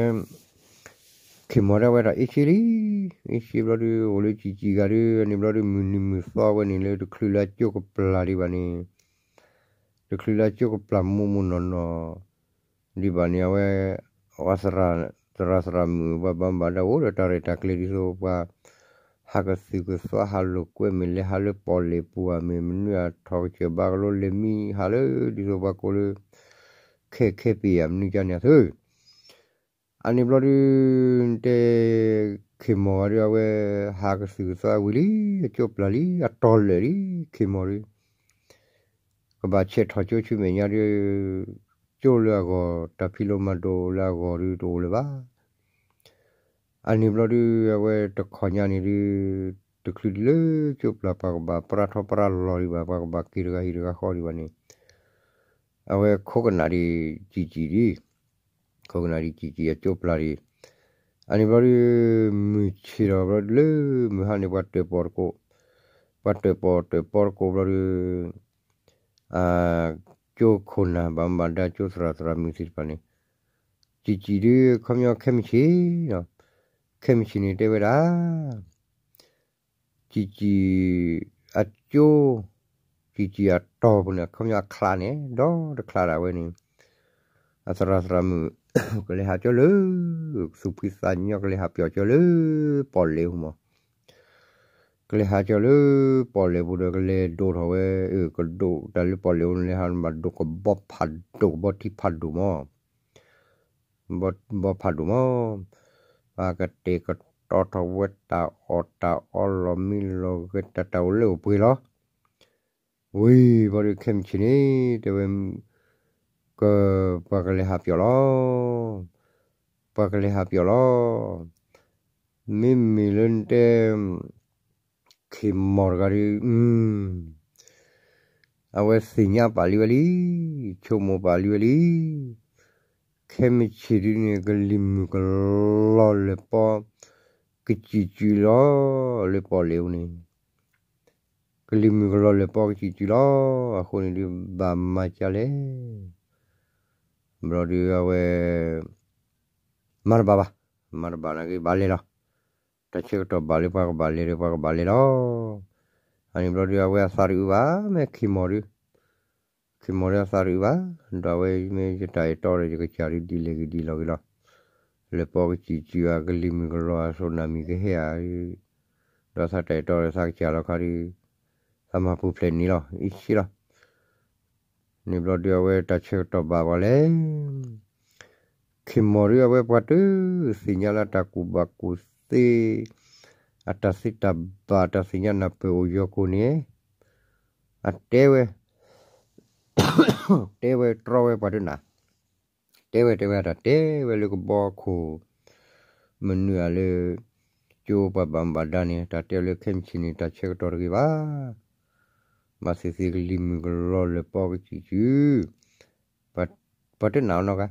ခ့ၢ်မီၢ်ဒၣ်ဝဲဒီးအ့ၣ်ဆ့လံ, အ့ၣ်ဆ့ဘျီဒုး အိၣ်လၢကၠံာ်ကၠံာ်ဂၤဒုး အန့ၣ်ဘျီဒုး မုၢ်နံၤမုၢ်သီဝဲန့ၣ်လၢတချုးလၢအကၠိကပျၢ်ဒံးဘၣ်န့ၣ် တချုးလၢအကၠိကပျၢ်မိၢ်မိၢ်နီၢ်နီၢ် ဒံးဘၣ်န့ၣ် အဝဲ အဝဲ သရၣ်သရၣ်မုၣ် ပှၤဘၣ်မူဘၣ်ဒါအိၣ်ဒီးတၢ်ရဲၣ်တၢ်ကျဲၤဒ်သိးပှၤ ဟးကသုၣ်ကသီဟးလိာ်ကွဲမ့ၢ်လဲၤဟးလၢပီၣ်လဲၣ်ပူၤဧါ မ့ၢ်မနုၤအထီၣ်ကစၢၢ်ဘါကလိလဲၤမံဟးလၢ ဒ်သိးပှၤကိးလၢ ခဲခဲပ့ၤဧါ မနုၤကါန့ၣ်အသု အန့ၣ်ဘျီဒုး တဲ ခ့ၢ်မီၢ်ဂၤဒုး အဝဲ ဟးကသုၣ်ကသီအဝံၤလံ အကၠိပျၢ်လံ အတီၤလၢာ်လံ ခ့ၢ်မီၢ်ဒုး ကဘၣ်ဆဲးထီၣ်ကၠိဆူမဲာ်ညါဒုး ကၠိလၢအဂီၢ် တၢ်ဖံးလိမၤဒိးလၢအဂီၢ်ဒုးတအိၣ်လၢၤဘၣ်. အန့ၣ်ဘျီဒုး အဝဲတခီညါန့ၣ်ဒုး တချုးဒ်လၢကၠိပျၢ်ပှၤကဘၣ်ပရၢထီပရၢလီၤဒံးဘၣ် ပှၤကဘၣ်က့ၤတဂၤဟံၣ်တဂၤဃီဒံးဘၣ်န့ၣ် အဝဲခိးကနၣ်ဒံးကၠံာ်ကၠံာ်ဒံး ခိးကနၣ်ဒံးကၠံာ်ကၠံာ်အကၠိပျၢ်ဒံး အန့ၣ်ဘျီဒုး မုၢ်ဆ့ၣ်ထီၣ်ဘျီဒုးလၢမုၢ်ဟါန့ၣ် ပှၤတၢၣ်ပီၣ်တကိး ပှၤတၢၣ်ပီၣ်တၢၣ်ပီတကိးဘျီဒုး ကၠိခိၣ်နၢ်ဘၣ်မူဘၣ်ဒါကၠိသရၣ်သရၣ်မုၣ်သ့ၣ်တဖၣ်န့ၣ် ကၠံာ်ကၠံာ်ဒုး ခီပညီခဲမုၢ်ဆ့ၣ် ခဲမုၢ်ဆ့ၣ်န့ၣ်တဲဝဲဒၣ် ကၠံာ်ကၠံာ်အကၠိ ကၠံာ်ကၠံာ်အတီၤပူၤန့ၣ် ခီပညီအချါန့ၣ် ဒီတချါဒၣ်ဝဲန့ၣ် အသရၣ်သရၣ်မုၣ် ကလဲၤဟးကၠီလၢ သူၣ်ဖှံသးညီကလဲၤဟးပၠီၣ်ကၠီလၢပီၣ်လဲၣ်ပူၤမး ကလဲၤဟးကၠီလၢပီၣ်လဲၣ်ပူၤဒီး ကလဲၤဒိၣ်ထီၣ်ဝဲ အကဒိၣ်တၢ်လၢပီၣ်လဲၣ်ပူၤန့ၣ် လဲၤဟးဘၣ်ဒိၣ်ကဘီဖးဒိၣ် ကဘီထံဖးဒိၣ်မး ဘီဖးဒိၣ်မး ပှၤကတဲာ်ကတီၤထီၣ်ဝဲတၢ်အီၣ်တၢ်အီလီၤမံလီၤဂဲၤ တၢ်တၢ်အိၣ်လၢအိၣ်ပှဲၤလီၤ ဝံၤဘျီဒုးခဲမုၢ်ဆ့ၣ်န့ၣ် တဲဝဲ က ပှၤကလဲၤဟးပၠီၣ်လီၤ ပှၤကလဲၤဟးပၠီၣ်လီၤ မ့မ့ၢ်လၢနတဲ ခ့ၢ်မီၢ်တဂၤဒုး အဝဲသ့ၣ်ညါပာ်လံဝဲလံ ဆိကမိၣ်ပာ်လံဝဲလံ ခဲမုၢ်ဆ့ၣ်ဒုးန့ၣ် ကလံၤမုၢ်ကလီၤလၢပီ ကစံၣ်စုလီၤ လၢပီၣ်လဲၣ်ပူၤန့ၣ် ကလံၤမုၢ်ကလီၤလၢပီကစံၣ်စုလီၤ အဃိန့ၣ်ဒုးဘၣ်မၤကၢ်လဲၣ် ဘျီဒုးအဝဲ မၤတဘၣ်ဘၣ်, မၤတဘၣ်နာ်က့ဘၣ်လဲၤလီၤ. တၢ်ဆၢကတီၢ်ဘၣ်လၢပှၤကဘၣ်လဲၤဒီးပှၤကဘၣ်လဲၤလီၤ. အန့ၣ်ဘျီဒုးအဝဲအသးတအုးဘၣ် မ့ၢ်ခ့ၢ်မီၢ်ဒုး, ခ့ၢ်မီၢ်ဒုးအသးတအုးဘၣ်, ဒီးအဝဲမ့ၢ်ယတၢ်အဲၣ်တီဒီးယကစၢ်ဒုးဒ်လဲၣ်ဂ့ၤဒ်လဲၣ်ဂ့ၤလီၤ. လၢပီကစံၣ်စုဧါ ကလံၤမုၢ်ကလီၤဧါ စိနၢ်မံၤကဟဲဧါ, ဒီးသးတၢ်အဲၣ်တီဒီးသးကစၢ်လီၤခါဒုး သးမၤပူၤဖျဲးန့ၣ်လီၤ အံၤဆ့လီၤ. န့ၣ်ဘျီဒုးအဝဲတၢ်ဆၢကတီၢ်ဘၣ်ပှၤလဲၣ်. ခ့ၢ်မီၢ်ဒုးအဝဲပှၤတသ့ၣ်ညါလၢတၢ်ကူၣ်ဘၣ်ကူၣ်သ့, အတၢ်သ့တၢ်ဘၣ်တၢ်သ့ၣ်ညါနၢ်ပၢၢ်အိၣ်ယီၤကိၣ်န့ၣ်, အတဲဝဲ, တဲဝဲတြီဝဲပှၤတနၢ်, တဲဝဲတဲဝဲတၢ်တဲဝဲလၢကဘီခိၣ်, မနုၤအလၢ ကၠိပှၤဘၣ်မူဘၣ်ဒါန့ၣ် တၢ်တဲလၢခဲမုၢ်ဆ့ၣ်န့ၣ် တၢ်ဆၢကတီၢ်တဂ့ၤဘၣ်. ဘၣ်သ့ၣ်သ့ၣ်ကလံၤမုၢ်ကလီၤလၢပီကစံၣ်စု, ပှၤ ပှၤတနာ်အီၤနီတဂၤ,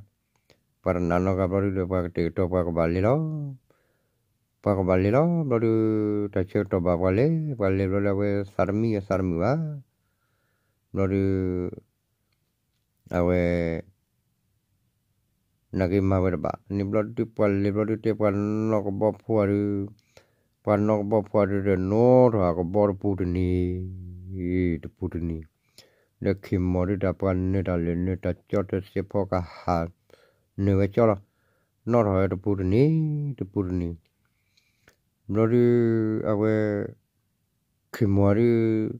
ပှၤတနာ်နီတဂၤဘျီဒုဒီး ပှၤကတဲာ်ကတီၤပှၤကဘၣ်လဲၤလီၤ. ပှၤကဘၣ်လဲၤလီၤဘျီဒု, တၢ်ဆၢကတီၢ်ဘၣ်ပှၤလဲၤ, ပှၤလဲၤဘျီလၢအဝဲ သးတမံအသးတမုာ်ဘၣ်. ဘျီဒု အဝဲ နာ်က့မၤဝဲတဘၣ်န့ၣ်ဘျီဒု ပှၤလဲၤဘျီဒုတဲပှၤနီၢ်ကဘီဖိအီၤဒု, ပှၤနီၢ်ကဘီဖိအီၤဒုဒီး နိထီၣ်အကဘီတပူၤတန့ၢ်, တပူၤတန့ၢ်, ဒီးခ့ၢ်မီၢ်ဒုတၢ်ပှၤနၢၤတၢ်လၢာ်နၢၤတၢ်ကၠီတစဲးဖီကဟၣ်, နၢၤဝဲကၠီလီၤ, နီၣ်ထီၣ်ဝဲတပူၤတန့ၢ်, တပူၤတန့ၢ်, ဘျီဒု အဝဲ ခ့ၢ်မီၢ်ဒု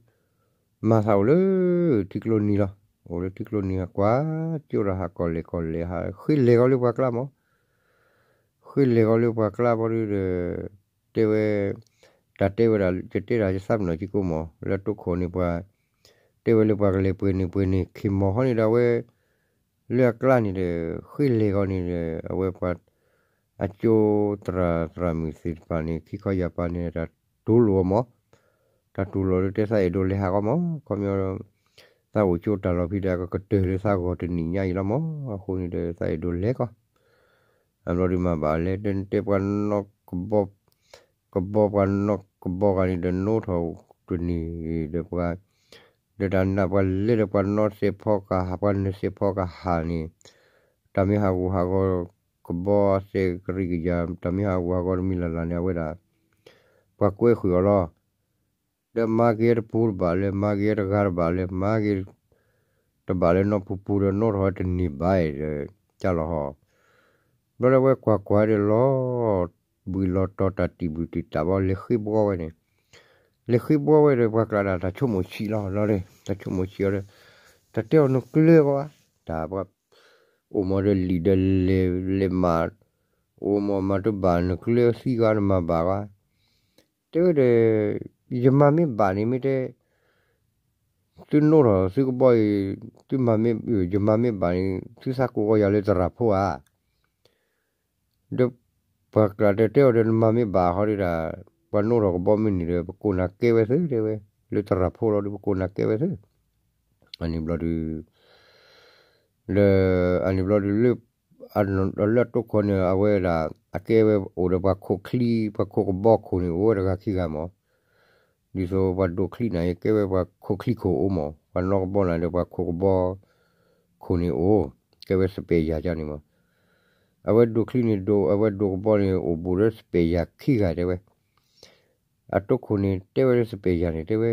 မၤသးအိၣ်လၢ ထံကျိနံၤလီၤ. အိၣ်လၢထံကျိနံၤ ကွၢ်ကၠိဒီးဟးကီၢ်လဲၢ်ကီၢ်လဲၢ်ဟး ဃ့လဲၤဃီၤလၢပှၤကျါမး, ဃ့လဲၤဃီၤလၢပှၤကျါဘျီဒုဒီး တဲဝဲ, တၢ်တဲဝဲဒၣ် ယတဲဒၣ်ယသးပ့ၤနီၣ်ကံကိမး လၢတိခိၣ်န့ၣ်ပှၤ တဲဝဲလၢပှၤကလဲၤပှဲၤန့ၣ်ပှဲၤန့ၣ် ခ့ၢ်မီၢ်ဃီန့ၣ်ဒီးအဝဲ လၢအကျါန့ၣ်ဒီး ဃ့လဲၤဃီၤန့ၣ်ဒီး အဝဲပှၤ အကၠိသရၣ်သရၣ်မုၣ်သ့ၣ်တဖၣ်န့ၣ် ခံခီယၢ်ပၤန့ၣ် တၢ်တူၢ်လိာ်အီၤမး, တၢ်တူၢ်လိာ်ဒီးတဲသးအဲၣ်ဒိးလဲၤဟးဂီၤမး, ခီပညီ သးအိၣ်ကၠိတၢ်လီၢ်ဖံးဒီး ကကတၢၢ်လၢသးဂီၤတနံၤညါအံၤလီၤမး, အဃိန့ၣ်ဒီး သးအဲၣ်ဒိးလဲၤကီး, အဘျီဒုးမၤဘၣ်လဲၣ် တဲပှၤနီၢ်ကဘီ ကဘီပှၤနီၢ်ကဘီဂၤန့ၣ်ဒီး နိထီၣ်တန့ၢ်ဒီးပှၤ, ဒီးတၢ်နာ်ပှၤလဲၤဒီးပှၤနီၢ်စဲးဖီကဟၣ် ပှၤနၢၤစဲးဖီကဟၣ်န့ၣ်, တၢ်မ့ၢ်ဟးဂူာ်ဟးဂီၤ ကဘီအစဲးကရံၣ်ကယၤ တၢ်မ့ၢ်ဟးဂူာ်ဟးဂီၤတမံၤလၢ်လၢ်န့ၣ် အဝဲဒၣ် ပှၤကွဲဃုာ်အီၤလီၤ. ဒီးမၤက့ၤတပူၤတဘၣ်လၢ မၤက့ၤတဂၤတဘၣ်လၢ မၤက့ၤ တဘၣ်လၢနီၢ်ပူၤပူၤဒီး နိထီၣ်ဝဲတန့ၢ်ဘၣ်ဒီး ကၢ်လီၤဟီၣ်, ဘျီဒီးအဝဲကွၢ်ကွၢ်ဒီးလီၤ ဘှံးလီၤတီၤတၢ်တံာ်ဘှံးတံာ်တာ်ဘီ လဲၤဃ့ဘှီဝဲန့ၣ်, လဲၤဃ့ဘှီဝဲဒီး ပှၤကျါဒၣ်တၢ်ဆိကမိၣ်ဆံးလီၤလီၤဒီး တၢ်ဆိကမိၣ်ဆံးအီၤဒီး တၢ်တဲအီၤနကျၢၤကီးဧါ, တၢ်ပှၤ အိၣ်မးဒီးလံာ်ဒီးလဲၤလဲၤမၤ, အိၣ်မးမၤတဘၣ် နကျၢၤသံဂၤနမၤဘၣ်ဂၤ, တဲဝဲဒီး ယမၤမ့ၢ်ဘၣ်န့ၣ်မ့ၢ်တဲ သုနိထီၣ်သုကဘီအံၤ, သုမၤမ့ၢ်, ယမၤမ့ၢ်ဘၣ်န့ၣ် သုသးကိးဃီၤယၤလၢသရၣ်ဖိဧါ, ဒီးပှၤကျါတဲတဲအီၤဒီး နမၤမ့ၢ်ဘၣ်ဃီဒီး ပှၤနိထီၣ်ကဘီမ့ၢ်န့ၣ်ဒီး ပကိးနၤကဲဝဲသုတဲဝဲ, လၢသရၣ်ဖိလီၤဒီး ပကိးနၤကဲဝဲသု, အန့ၣ်ဘျီဒုး လၢ အန့ၣ်ဘျီဒုးလၢ လၢအတိခိၣ်န့ၣ် အဝဲဒၣ် အကဲဝဲအိၣ်ဒီးပှၤခိၣ်ချံ ပှၤခိၣ်ကဘီခိၣ်န့ၣ် အိၣ်ဝဲတဂၤခံဂၤမး, ဒ်သိးပှၤဒိးချံနၤအံၤ ကဲဝဲပှၤခိၣ်ချံခိၣ်အိၣ်မး, ပှၤနီၢ်ကဘီနၤဒီးပှၤခိၣ်ကဘီခိၣ်န့ၣ်အိၣ်, ကဲဝဲစပဲးယၤကန့ၣ်မး, အဝဲဒိးချံန့ၣ်ဒိး အဝဲဒိးကဘီန့ၣ် အိၣ်ဘူးဒီးစပဲးယၤခံဂၤတဲဝဲ, အတိခိၣ်န့ၣ် တဲဝဲလၢစပဲးယၤန့ၣ် တဲဝဲ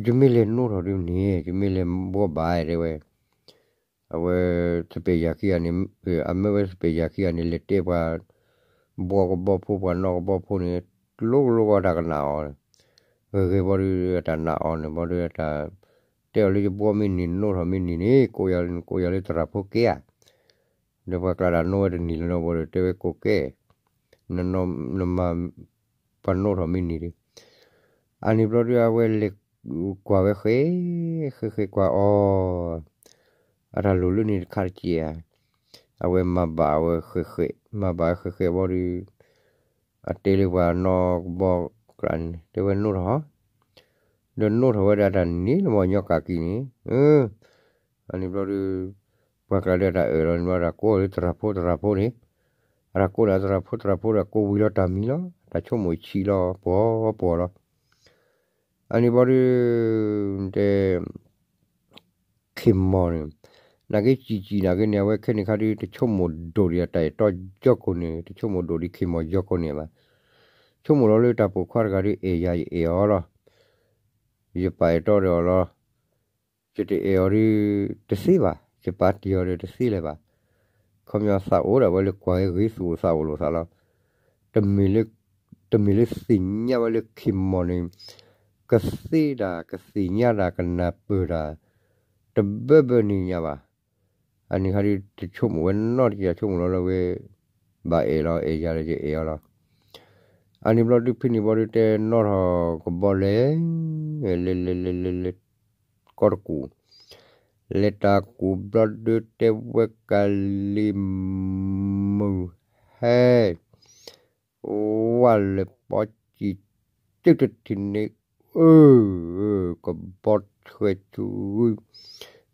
ယမ့ၢ်လဲၤနိထီၣ်ဒ်န့ၣ် ယမ့ၢ်လဲၤဘှီဘၣ်တဲဝဲ, အဝဲ စပဲးယၤခံဂၤန့ၣ်, အမၢဝဲစပဲးယၤခံဂၤန့ၣ် လဲၤတဲပှၤ ဘှီကဘီဖိ ပှၤနီၢ်ကဘီဖိန့ၣ် လိကလိကီတၢ်ကနၣ်အီၤ, ဂ့ၤဂ့ၤဘီဒီး တၢ်နာ်အီၤန့ၣ် ဘီဒီးတၢ် တဲအီၤလၢယဘှီမ့ၢ်န့ၢ် နိထီၣ်မ့ၢ်န့ၢ်န့ၣ် ကိးယၤလၢသရၣ်ဖိကဲဧါ, ဒီးပှၤကျါဒၣ်နိဝဲတန့ၢ်လၢၤနီၤ ဘီဒီးတဲဝဲကိးကဲ, နမၤ ပှၤနိထီၣ်မ့ၢ်န့ၢ်ဒီး, အန့ၣ်ဘျီဒုး အဝဲလဲၤကွၢ်ဝဲဃဲ, ဃဲဃဲကွၢ်အီၤ, အတၢ်လိၣ်လၢန့ၣ်တခါတက့ၢ်ဧါ, အဝဲမၤဘၣ်ဝဲဃဲဃဲ, မၤဘၣ်ဃဲဃဲဘီဒီး, အတဲလၢပှၤနီၢ်ကဘီကျါန့ၣ် တဲဝဲနိထီၣ်, ဒီးနိထီၣ်ဝဲဒၣ်တၢ်န့ၣ်လၢမီၢ်ညီကးကံန့ၣ်, အန့ၣ်ဘျီဒုး ပှၤကျါဒီးတၢ်အၢၣ်လီၤန့ၣ်ဘျီ တၢ်ကိးလၢသရၣ်ဖိသရၣ်ဖိန့ၣ်, အတၢ်ကိးလၢသရၣ်ဖိသရၣ်ဖိဒီးကိးဝံၤလီၤတၢ်မံၤလီၤ, တၢ်ဆိကမိၣ်ဆံးလီၤပှီၤပှီၤလီၤ, အန့ၣ်ဘျီဒုး တဲ ခ့ၢ်မီၢ်န့ၣ်, နာ်က့စံးစံးနာ်က့န့ၣ် အဝဲခဲန့ၣ်ခါဒုး တဆိကမိၣ်ဒိၣ်ဒံးအတၢ်အဲၣ်တီယီၢ်ကိၣ်န့ၣ် တဆိကမိၣ်ဒိၣ်ဒံးခ့ၢ်မီၢ်ယီၢ်ကိၣ်န့ၣ်ဘၣ်, ဆိကမိၣ်လီၤလၢတၢ်ပိာ်ခွါတဂၤဒုးအဲၣ်ယၤယအဲၣ်အီၤလီၤ, ယပာ်အဲၣ်တီဒီးအီၤလီၤ, ယတအဲၣ်အီၤဒုး တသ့ဘၣ်, ယပာ်တ့ၢ်အီၤဒီးတသ့လၢၤဘၣ်, ခီပညီသးအိၣ်ဒၣ်ဝဲလၢကွၢ်ဝဲဂ့ၤသူၣ်အိၣ်သးအိၣ်လိာ်သးလီၤ, တမ့ၢ်လၢ တမ့ၢ်လၢသ့ၣ်ညါဝဲလၢခ့ၢ်မီၢ်န့ၣ် ကသ့တၢ် ကသ့ၣ်ညါတၢ် ကနၢ်ပၢၢ်တၢ် တဘၢဘၢန့ၣ်ညါဘၣ်, အန့ၣ်ခါဒုး တဆိကမိၣ်ဝဲနီတက့ၢ် ဆိကမိၣ်လီၤလၢဝဲ ဘၣ်အဲၣ်လီၤ အဲၣ်ယၤဒီးယအဲၣ်အီၤလီၤ, အန့ၣ်ဘျီဒုးဖဲန့ၣ်ဘျီဒုး တဲနီၣ်ထီၣ်ကဘီလဲၤ လဲၤလဲၤလဲၤလဲၤလဲၤ ကီတကူၣ်, လဲၤတၢ်ကူၣ်ဘျီဒုး တဲဝဲကလံၤမုၢ်ဟဲ ဝၢ်လဲၤပီစံၣ် တုတထံၣ်န့ၣ် အၢ ကဘီထွဲဆူ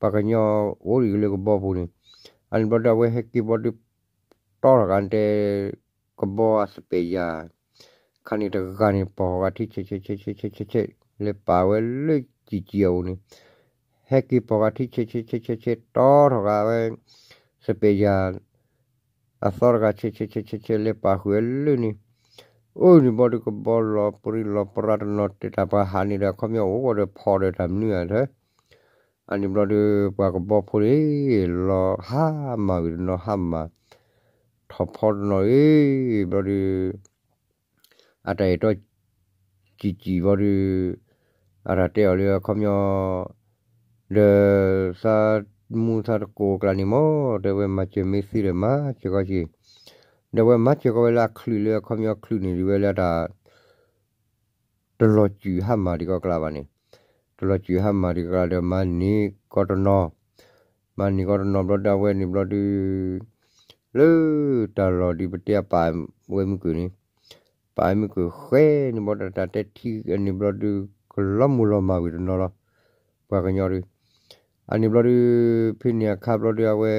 ပှၤကညီအိၣ်ဒံးလၢကဘီပူၤန့ၣ်, အန့ၣ်ဘျီဒီးအဝဲဟဲက့ၤဘျီဒီး တီထီၣ်ဂၤတဲ ကဘီအသပ့ၤယၤ ခါန့ၣ်တဂၤန့ၣ် ပိာ်ဃာ်ထံဆဲးဆဲးဆဲးဆဲးဆဲးဆဲးဆဲး လဲၤပာ်ဝဲလၢကၠံာ်ကၠံာ်အအိၣ်န့ၣ်, ဟဲက့ၤပိာ်ဃာ်ထံဆဲးဆဲးဆဲးဆဲးဆဲး တီထီၣ်ဂၤဝဲ သပ့ၤယၤ အသီတဂၤ ဆဲးဆဲးဆဲးဆဲးဆဲး လဲၤပာ်ဃုာ်ဝဲလၢန့ၣ်, အၢ န့ၣ်ဘျီဒီးကဘီလီၤပြံလီၤပြါတနီၤ တဲတၢ်ပှၤဟးန့ၣ်ဒီး အခီပညီအိၣ်ဝဲဒီးဖီဒီးတၢ်မနုၤဧါထၢ အန့ၣ်ဘျီဒီး ပှၤကဘီဖိန့ၣ် လီၤဟါမၢ်ဝံၤတနီၤ ဟါမၢ် ထီၣ်ဖီတနီၤအံၤ ဘျီဒီး အတၢ်အဲၣ်တီ ကၠံာ်ကၠံာ်ဘျီဒီး အတၢ်တဲအီၤလၢအခီပညီ ဒီး သးမူသးတကိးအကျါန့ၣ်မ့ၢ် တဲဝဲ မၤစၢၤမ့ၢ်သ့ဒီးမၤစၢၤကီက့ၤ, ဒီးဝဲမၤစၢၤကီးဝဲလၢအချုးလၢအခီပညီချုးန့ၣ် ဒ်ဝဲလၢအတၢ် တလီၤစုာ်ဟါမၢ်ဒံးကီးကျါဘၣ်န့ၣ်, တလီၤစုာ်ဟါမၢ်ဒံးကီးကျါဒီးမၤန့ၢ်ကီးတနီၤ, မၤန့ၢ်ကီးတနီၤဘျီဒီး အဝဲန့ၣ်ဘျီဒီး လၢတၢ်လီၢ်ဒ်ပတဲအပာ်ဝဲမုၢ်ကုၢ်န့ၣ်, ပာ်ဝဲမုၢ်ကုၢ်ဃဲန့ၣ်ဘျီဒီး တၢ်တဲထံန့ၣ်ဘျီဒီး ကလီၤမုၢ်လီၤမၢ်ဝံၤတနီၤလီၤ, ပှၤကညီဒီး, အန့ၣ်ဘျီဒီး ဖဲန့ၣ်အခါဘျီဒီး အဝဲ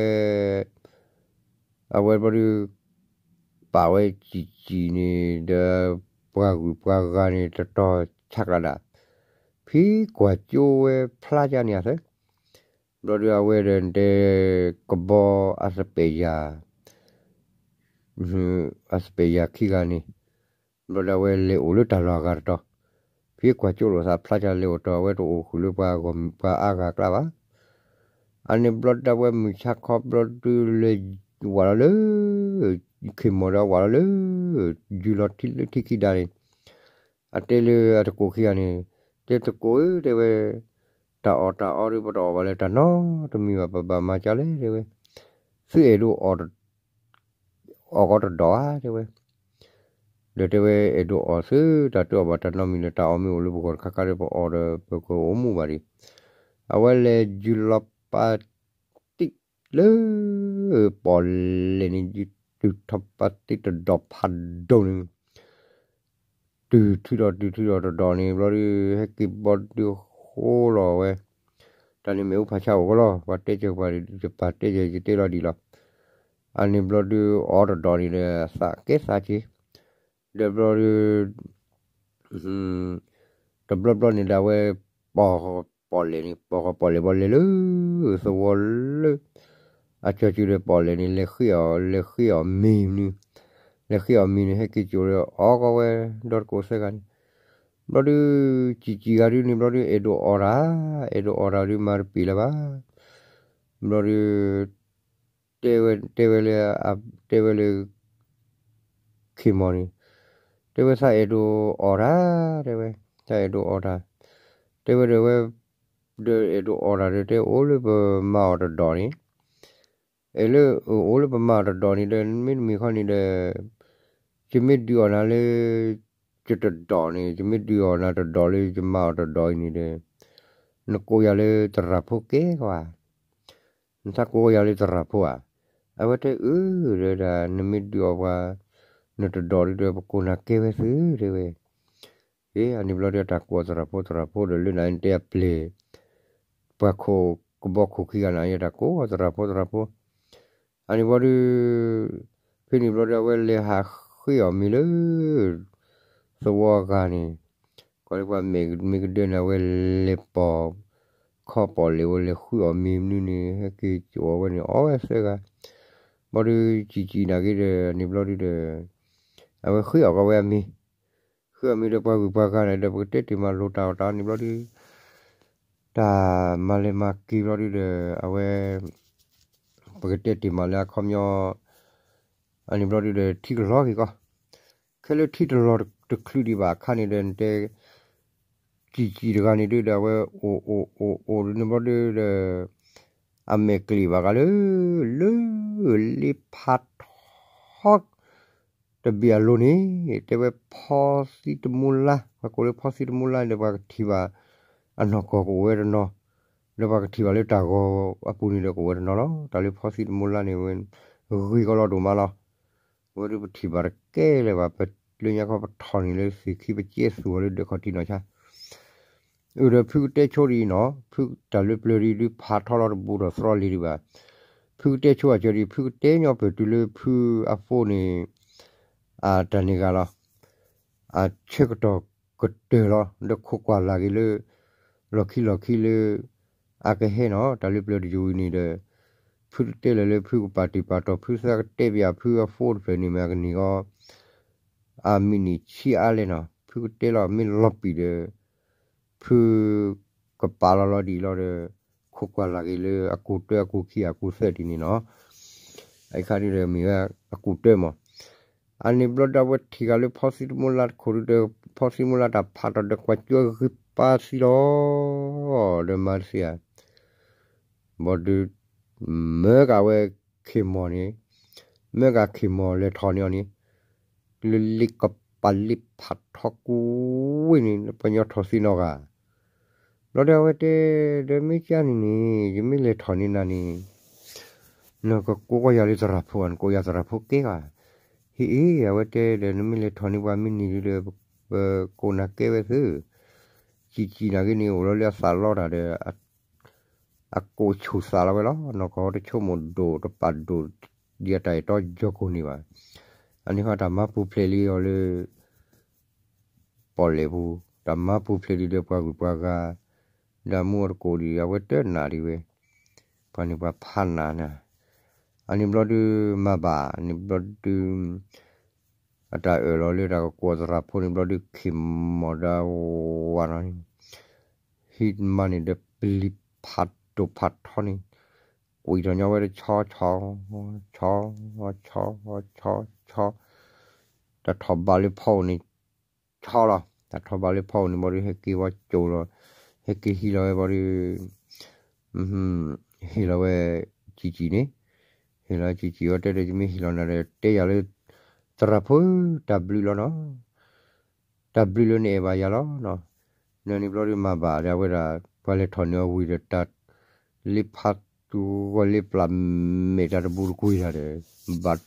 အဝဲဘျီဒီး ပာ်ဝဲကၠံာ်ကၠံာ်န့ၣ်ဒီး ပှၤဂုၤပှၤဂၤန့ၣ် တတီၤဆးကျးဒၣ်, ဖံကွၢ်ကၠိဝဲဖျါကၢန့ၣ်အသၢ, ဘျီဒီးအဝဲဒီးတဲ ကဘီအသပ့ၤယၤ အသပ့ၤယၤခံဂၤန့ၣ်, ဘျီဒီးအဝဲလဲၤအိၣ်လၢတၢ်လီၢ်အဂၤတတီၤ, ဖံကွၢ်ကၠိလိာ်သးဖျါကၢလဲၤအိၣ်တီၤ အဝဲတအိၣ်ဃုာ်လၢပှၤအါဂၤကျါဘၣ် အန့ၣ်ဘျီဒီးအဝဲမုၢ်ဆါခီဘျီဒီးလဲၤဝးလီၤလၢ ခ့ၢ်မီၢ်ဒီးဝးလီၤလၢ ယုၢ်လီၤထံလၢထံခံဒါန့ၣ်, အတဲလၢအတကိးခံဂၤန့ၣ်, တဲတကိးဧၢ တဲဝဲ, တၢ်အီၣ်တၢ်အီဒ်ပတအီၣ်ဘၣ်လၢတၢ်နီတမံၤဘၣ် ပဘၣ်မၤကၢလဲၣ် တဲဝဲ, သုအဲၣ်ဒိးအီၣ် အီၣ်ကီးတဒီးဧါ တဲဝဲ ဒီးတဲဝဲ အဲၣ်ဒိးအီၣ်သုတၢ်တအီၣ်ဘၣ်တၢ်နီတမံၤဒီး တၢ်အီၣ်မ့ၢ်အိၣ်လၢပဂီၢ်တခါခါဒီး ပအီၣ်ဒီးပကအိၣ်မူဘၣ်ဒံး, အဝဲလဲၤယုၢ်လီၤပာ်တံၢ်လၢ ပီၣ်လဲၣ်န့ၣ် ယုၢ်တုၤထီၣ်ပာ်တံၢ်တဒီးဖးဒိၣ်န့ၣ် တုၤထုးဒီးတုၤထုးဒီးတဒီးန့ၣ် ဘျီဒီး ဟဲက့ၤဘီဒုးဃိလီၤဝဲ, တၢ်န့ၣ်မ့ၢ်အိၣ်ဖးဆါအိၣ်ကီးလီၤ, ပှၤတဲစၢၤပှၤ ယပာ်တဲယဲ ယတဲလီၤဒံးလီၤ, အန့ၣ်ဘျီဒီး အီတဒီးန့ၣ်ဒီး သးကဲသးက့ၤ, ဒီးဘျီဒီး တဘျီဘျီန့ၣ်ဒီးအဝဲ ပီၣ်ပီၣ်လဲၣ်န့ၣ် ပီၣ်ပီၣ်လဲၣ်ဘီလဲၤလၢ သဝီလၢ အကၠီၤစုၤဒီးပီၣ်လဲၣ်န့ၣ် လဲၤဃ့အီၤ လဲၤဃ့အီၤမ့ၤမနုၤ, လဲၤဃ့အီၤမ့ၤန့ၣ် ဟဲက့ၤကၠိဒီးအီကီးဝဲ ဒီတကိးသၢဂၤန့ၣ်, ဘျီဒုး ကၠံာ်ကၠံာ်ဂၤဒုးန့ၣ် ဘျီဒုး အဲၣ်ဒိးအီၣ်တၢ်, အဲၣ်ဒိးအီၣ်တၢ်ဒုးမၤတပ့ၤလၢၤဘၣ်, ဘျီဒုး တဲဝဲ တဲဝဲလၢ တဲဝဲလၢ ခ့ၢ်မီၢ်န့ၣ်, တဲဝဲသးအဲၣ်ဒိးအီၣ်တၢ် တဲဝဲ, သးအဲၣ်ဒိးအီၣ်တၢ်, တဲဝဲဒီးဝဲ ဒီးအဲၣ်ဒိးအီၣ်တၢ်ဒီး တဲအိၣ်လၢပမၤအီၤတဒီးန့ၣ်, အဲၣ်လၢ အိၣ်လၢပမၤအီၤတဒီးန့ၣ်ဒီး မ့တမ့ၢ်ခီန့ၣ်ဒီး ယမ့ၢ်ဒုးအီၣ်နၤလၢ ယတဒီးန့ၣ် ယမ့ၢ်ဒုးအီၣ်နၤတဒီးလၢယမၤအီၤတဒီးအံၤန့ၣ်ဒီး နကိးယၤလၢသရၣ်ဖိကဲကွၢ် နသးကိးယၤလၢသရၣ်ဖိဧါ, အဝဲတဲအၢ ဒီးဒၣ် နမ့ၢ်ဒုးအီၣ်ပှၤ နတဒီးဒုးဒီး ပကိးနၤကဲဝဲသု တဲဝဲ, အန့ၣ်ဘျီဒီးတၢ်ကိးအီၤသရၣ်ဖိသရၣ်ဖိဒီး လၢနၤတဲအပျဲၢ် ပှၤခိၣ်ကဘီခိၣ်ခံဂၤန့ၣ် အတၢ်ကိးအီၤသရၣ်ဖိသရၣ်ဖိ, အန့ၣ်ဘျီဒီး ဖဲန့ၣ်ဘျီဒီး အဝဲလဲၤဟးဃ့အီၤမ့ၤလၢ သဝီအဂၤန့ၣ်, ကီးလၢပှၤမ့ၢ်မ့ၢ်ကဒၢန့ၣ် အဝဲလဲၤပိာ် ခီပိာ်လဲၣ်ဝဲ လဲၤဃုအီၤမ့ၤမနုၤန့ၣ် ဟဲက့ၤကၠိအီၤဝဲန့ၣ် အီဝဲသၢဂၤ, ဘျီဒီး ကၠံာ်ကၠံာ်နာ်က့ဒီး န့ၣ်ဘျီဒုးဒီး အဝဲဃ့အီၣ်ကီးဝဲအမ့ၤ, ဃ့အီၣ်မ့ၤဒီးပှၤဂုၤပှၤဂၤန့ၣ်ဒီး ပကတဲတ့ၢ်မးလိာ်တၢ်အီၣ်တၢ်အီန့ၣ်ဘျီဒုး တၢ်မၤလဲၤမၤက့ၤဘျီဒုးဒီး အဝဲ ပကတဲတ့ၢ်မးလၢအခီပညီ အန့ၣ်ဘျီဒုဒီးထံကလီၤက့ၤကီး, ခဲလၢထံတလီၤတချုးဒံးဘၣ်အခါန့ၣ်ဒီး နတဲ ကၠံာ်ကၠံာ်တဂၤန့ၣ်ဒုဒီး အဝဲအိၣ်အိၣ်အိၣ်အိၣ်ဒုန့ၣ်ဘျီဒုဒီး အမဲာ်ကျံးဘၣ်ဂၤလၢ လၢလ့ဖးထီ တဘ့ၣ်အလိၤန့ၣ် တဲဝဲဖီသံတမူလါ, ပှၤကိးလၢဖီသံတမူလါန့ၣ်ဒီး ပှၤကထံၣ်ဘၣ်အနီၢ်ကီၢ်ကအိၣ်ဝဲတနီၤ, ဒီးပှၤကထံၣ်ဘၣ်လၢတၢ်ဂီၤအပူၤန့ၣ်ဒီးကအိၣ်ဝဲတနီၤလီၤ. တၢ်လၢဖီသံတမူလါန့ၣ်ဝဲ ဂ့ၤကီးလီၤဒိၣ်မးလီၤ. အဝဲဒုပထံၣ်ဘၣ်တကဲလၢၤဘၣ်, ပလၢညါခီပထီၣ်န့ၣ်လၢသ့ၣ်ခံပကဲသူၣ်အီၤလၢဒၢးခီၣ်ထံးနီၢ်ဆါ အုၣ်ဒီးဖုကတဲဆိဒ်အံၤနီၤ, ဖုတၢ်လၢပျၢၤဒ်ဒုဖးထီလီၤတဘူးဒီးသြီလံၤဒံးဘၣ်. ဖုကတဲဆိအကၢဒ်အံၤ, ဖုကတဲညီပၢၢ်တုၤလၢဖုအဖိန့ၣ် အတၢ်န့ၢ်ဂၤလီၤ. အဆၢကတီၢ်ကတၢၢ်လီၤ, ဒီးခိးကွၢ်လၢ်က့ၤလၢ လီၢ်ခံလီၢ်ခံလၢ အကဟဲနီၤ, တၢ်လၢပျၢၤတယုၢ်အံၤန့ၣ်ဒီး ဖုတတဲလၢၤလၢဖုကပာ်တ့ၢ်ပာ်တီၢ်, ဖုသးကတဲဘၣ်ဖုအဖိတဖျၢၣ်န့ၣ်မ့ၢ်အကန့ၢ်ဂီၤ အမံးနံးဆံးအါလဲၣ်နီၤ, ဖုကတဲလီၤမ့ၢ်လီၤပံာ်ဒီး ဖုကပာ်လီၤလီၤဒ်အံၤလီၤဒီး ခိးကွၢ်လၢ်က့ၤလၢအကူးတၢအကူးခံအကူးသၢဒ်န့ၣ်နီၤ, အခါဒ်ဒီးမ့ၢ်ဝဲအကူးတၢမး. အန့ၣ်ဘျီဒီးအဝဲထံၣ်ဂၤလၢဖီသံတမူလါတခိၣ်ဒုဒီး ဖီသံတမူလါတၢ်ဖးထီၣ်ဒီးကွၢ်ကၠိဂ့ၤပာ်သံလီၤ, ဒီးမၤတသ့ဧါ ဘီဒု မၢကဝဲခ့ၢ်မီၢ်န့ၣ်, မၢကခ့ၢ်မီၢ်လဲၤထီၣ်န့ၢ်အီၤန့ၣ်, လၢလ့ကပၤလ့ဖးထီကူဝ့ၢ်န့ၣ် ပှၤညီထီၣ်သ့နီၢ်ဂၤ, ဘျီဒီးအဝဲတဲ, ဒီးမ့ၢ်ကါန့ၣ်န့ၣ် ယမ့ၢ်လဲၤထီၣ်န့ၢ်နၤန့ၣ် နကကိးကီယၤလၢသရၣ်ဖိဧါ, နကိးယၤသရၣ်ဖိကဲဧါ. ဟ့ၣ်အ့ၣ် အဝဲတဲဒီး နမ့ၢ်လဲၤထီၣ်န့ၢ်ပှၤမ့ၢ်နံၤဒုဒီး ပကိးနၤကဲဝဲသု, ကၠံာ်ကၠံာ်နာ်က့န့ၣ် အိၣ်လီၤလၢအသးလီတၢ်ဒီး အကိးဆူၣ်သးလီၤဝဲလီၤ, နီၢ်ကီၢ်တဆိကမိၣ်ဒိၣ်တပာ်ဒိၣ် ဒ်အတၢ်အဲၣ်တီကၠီၤကိၢ်န့ၣ်ဘၣ်. အန့ၣ်ဃီတၢ်မၤပူၤဖျဲးလံအီၤလၢ ပီၣ်လဲၣ်ပူၤ, တၢ်မၤပူၤဖျဲးဒ်ဒီးပှၤဂုၤပှၤဂၤ, ဒီးမူအတကိးဒ်အံၤ အဝဲတနာ်ဒံးဝဲ, ပှၤန့ၣ်ပှၤဖးနးနၤ, အန့ၣ်ဘျီဒုမၤဘၣ်န့ၣ်ဘျီဒု အတၢ်အၢၣ်လီၤလၢတၢ်ကကိးသရၣ်ဖိန့ၣ်ဘျီဒု ခ့ၢ်မီၢ်ဒီးဝၤနီၤန့ၣ် ဟံးမါန့ၣ်ဒီးပျံၤဖးဒိၣ်ဖးထီန့ၣ် ကွံာ်ထီၣ်ညီဝဲတဆီဆီ ဆီ ဆီ ဆီ ဆီ တၢ်ထီၣ်ဘးလၢဖီအအိၣ်န့ၣ် ဆီလီၤ. တၢ်ထီၣ်ဘးလၢဖီအအိၣ်န့ၣ်ဘျီဒု ဟဲက့ၤဝဲကၠိလီၤ, ဟဲက့ၤဟံးလီၤဝဲဘျီဒု ဟ့ၣ်လီၤဝဲ ကၠံာ်ကၠံာ်န့ၣ်, ဟ့ၣ်လီၤကၠံာ်ကၠံာ်ဝဲတဲဒီး ယမ့ၢ်ဟ့ၣ်လီၤနၤဒီး တဲယၤလၢ သရၣ်ဖိ တၢ်ဘျုးလီၤနီၤ, တၢ်ဘျုးလၢနအဲၣ်ဘၣ်ယၤလီၤနီၤ. နန့ၣ်ဘျီဒုမၤဘၣ်ဒီး အဝဲဒၣ် ပှၤလဲၤထီၣ်န့ၢ်အီၤဝံၤဒီး တၢ်လ့ဖးတူဂီၢ်လ့ပျၢ်မဲာ်တၢ်တဘူးတကွံာ်တၢ်ဒီး ဘၣ်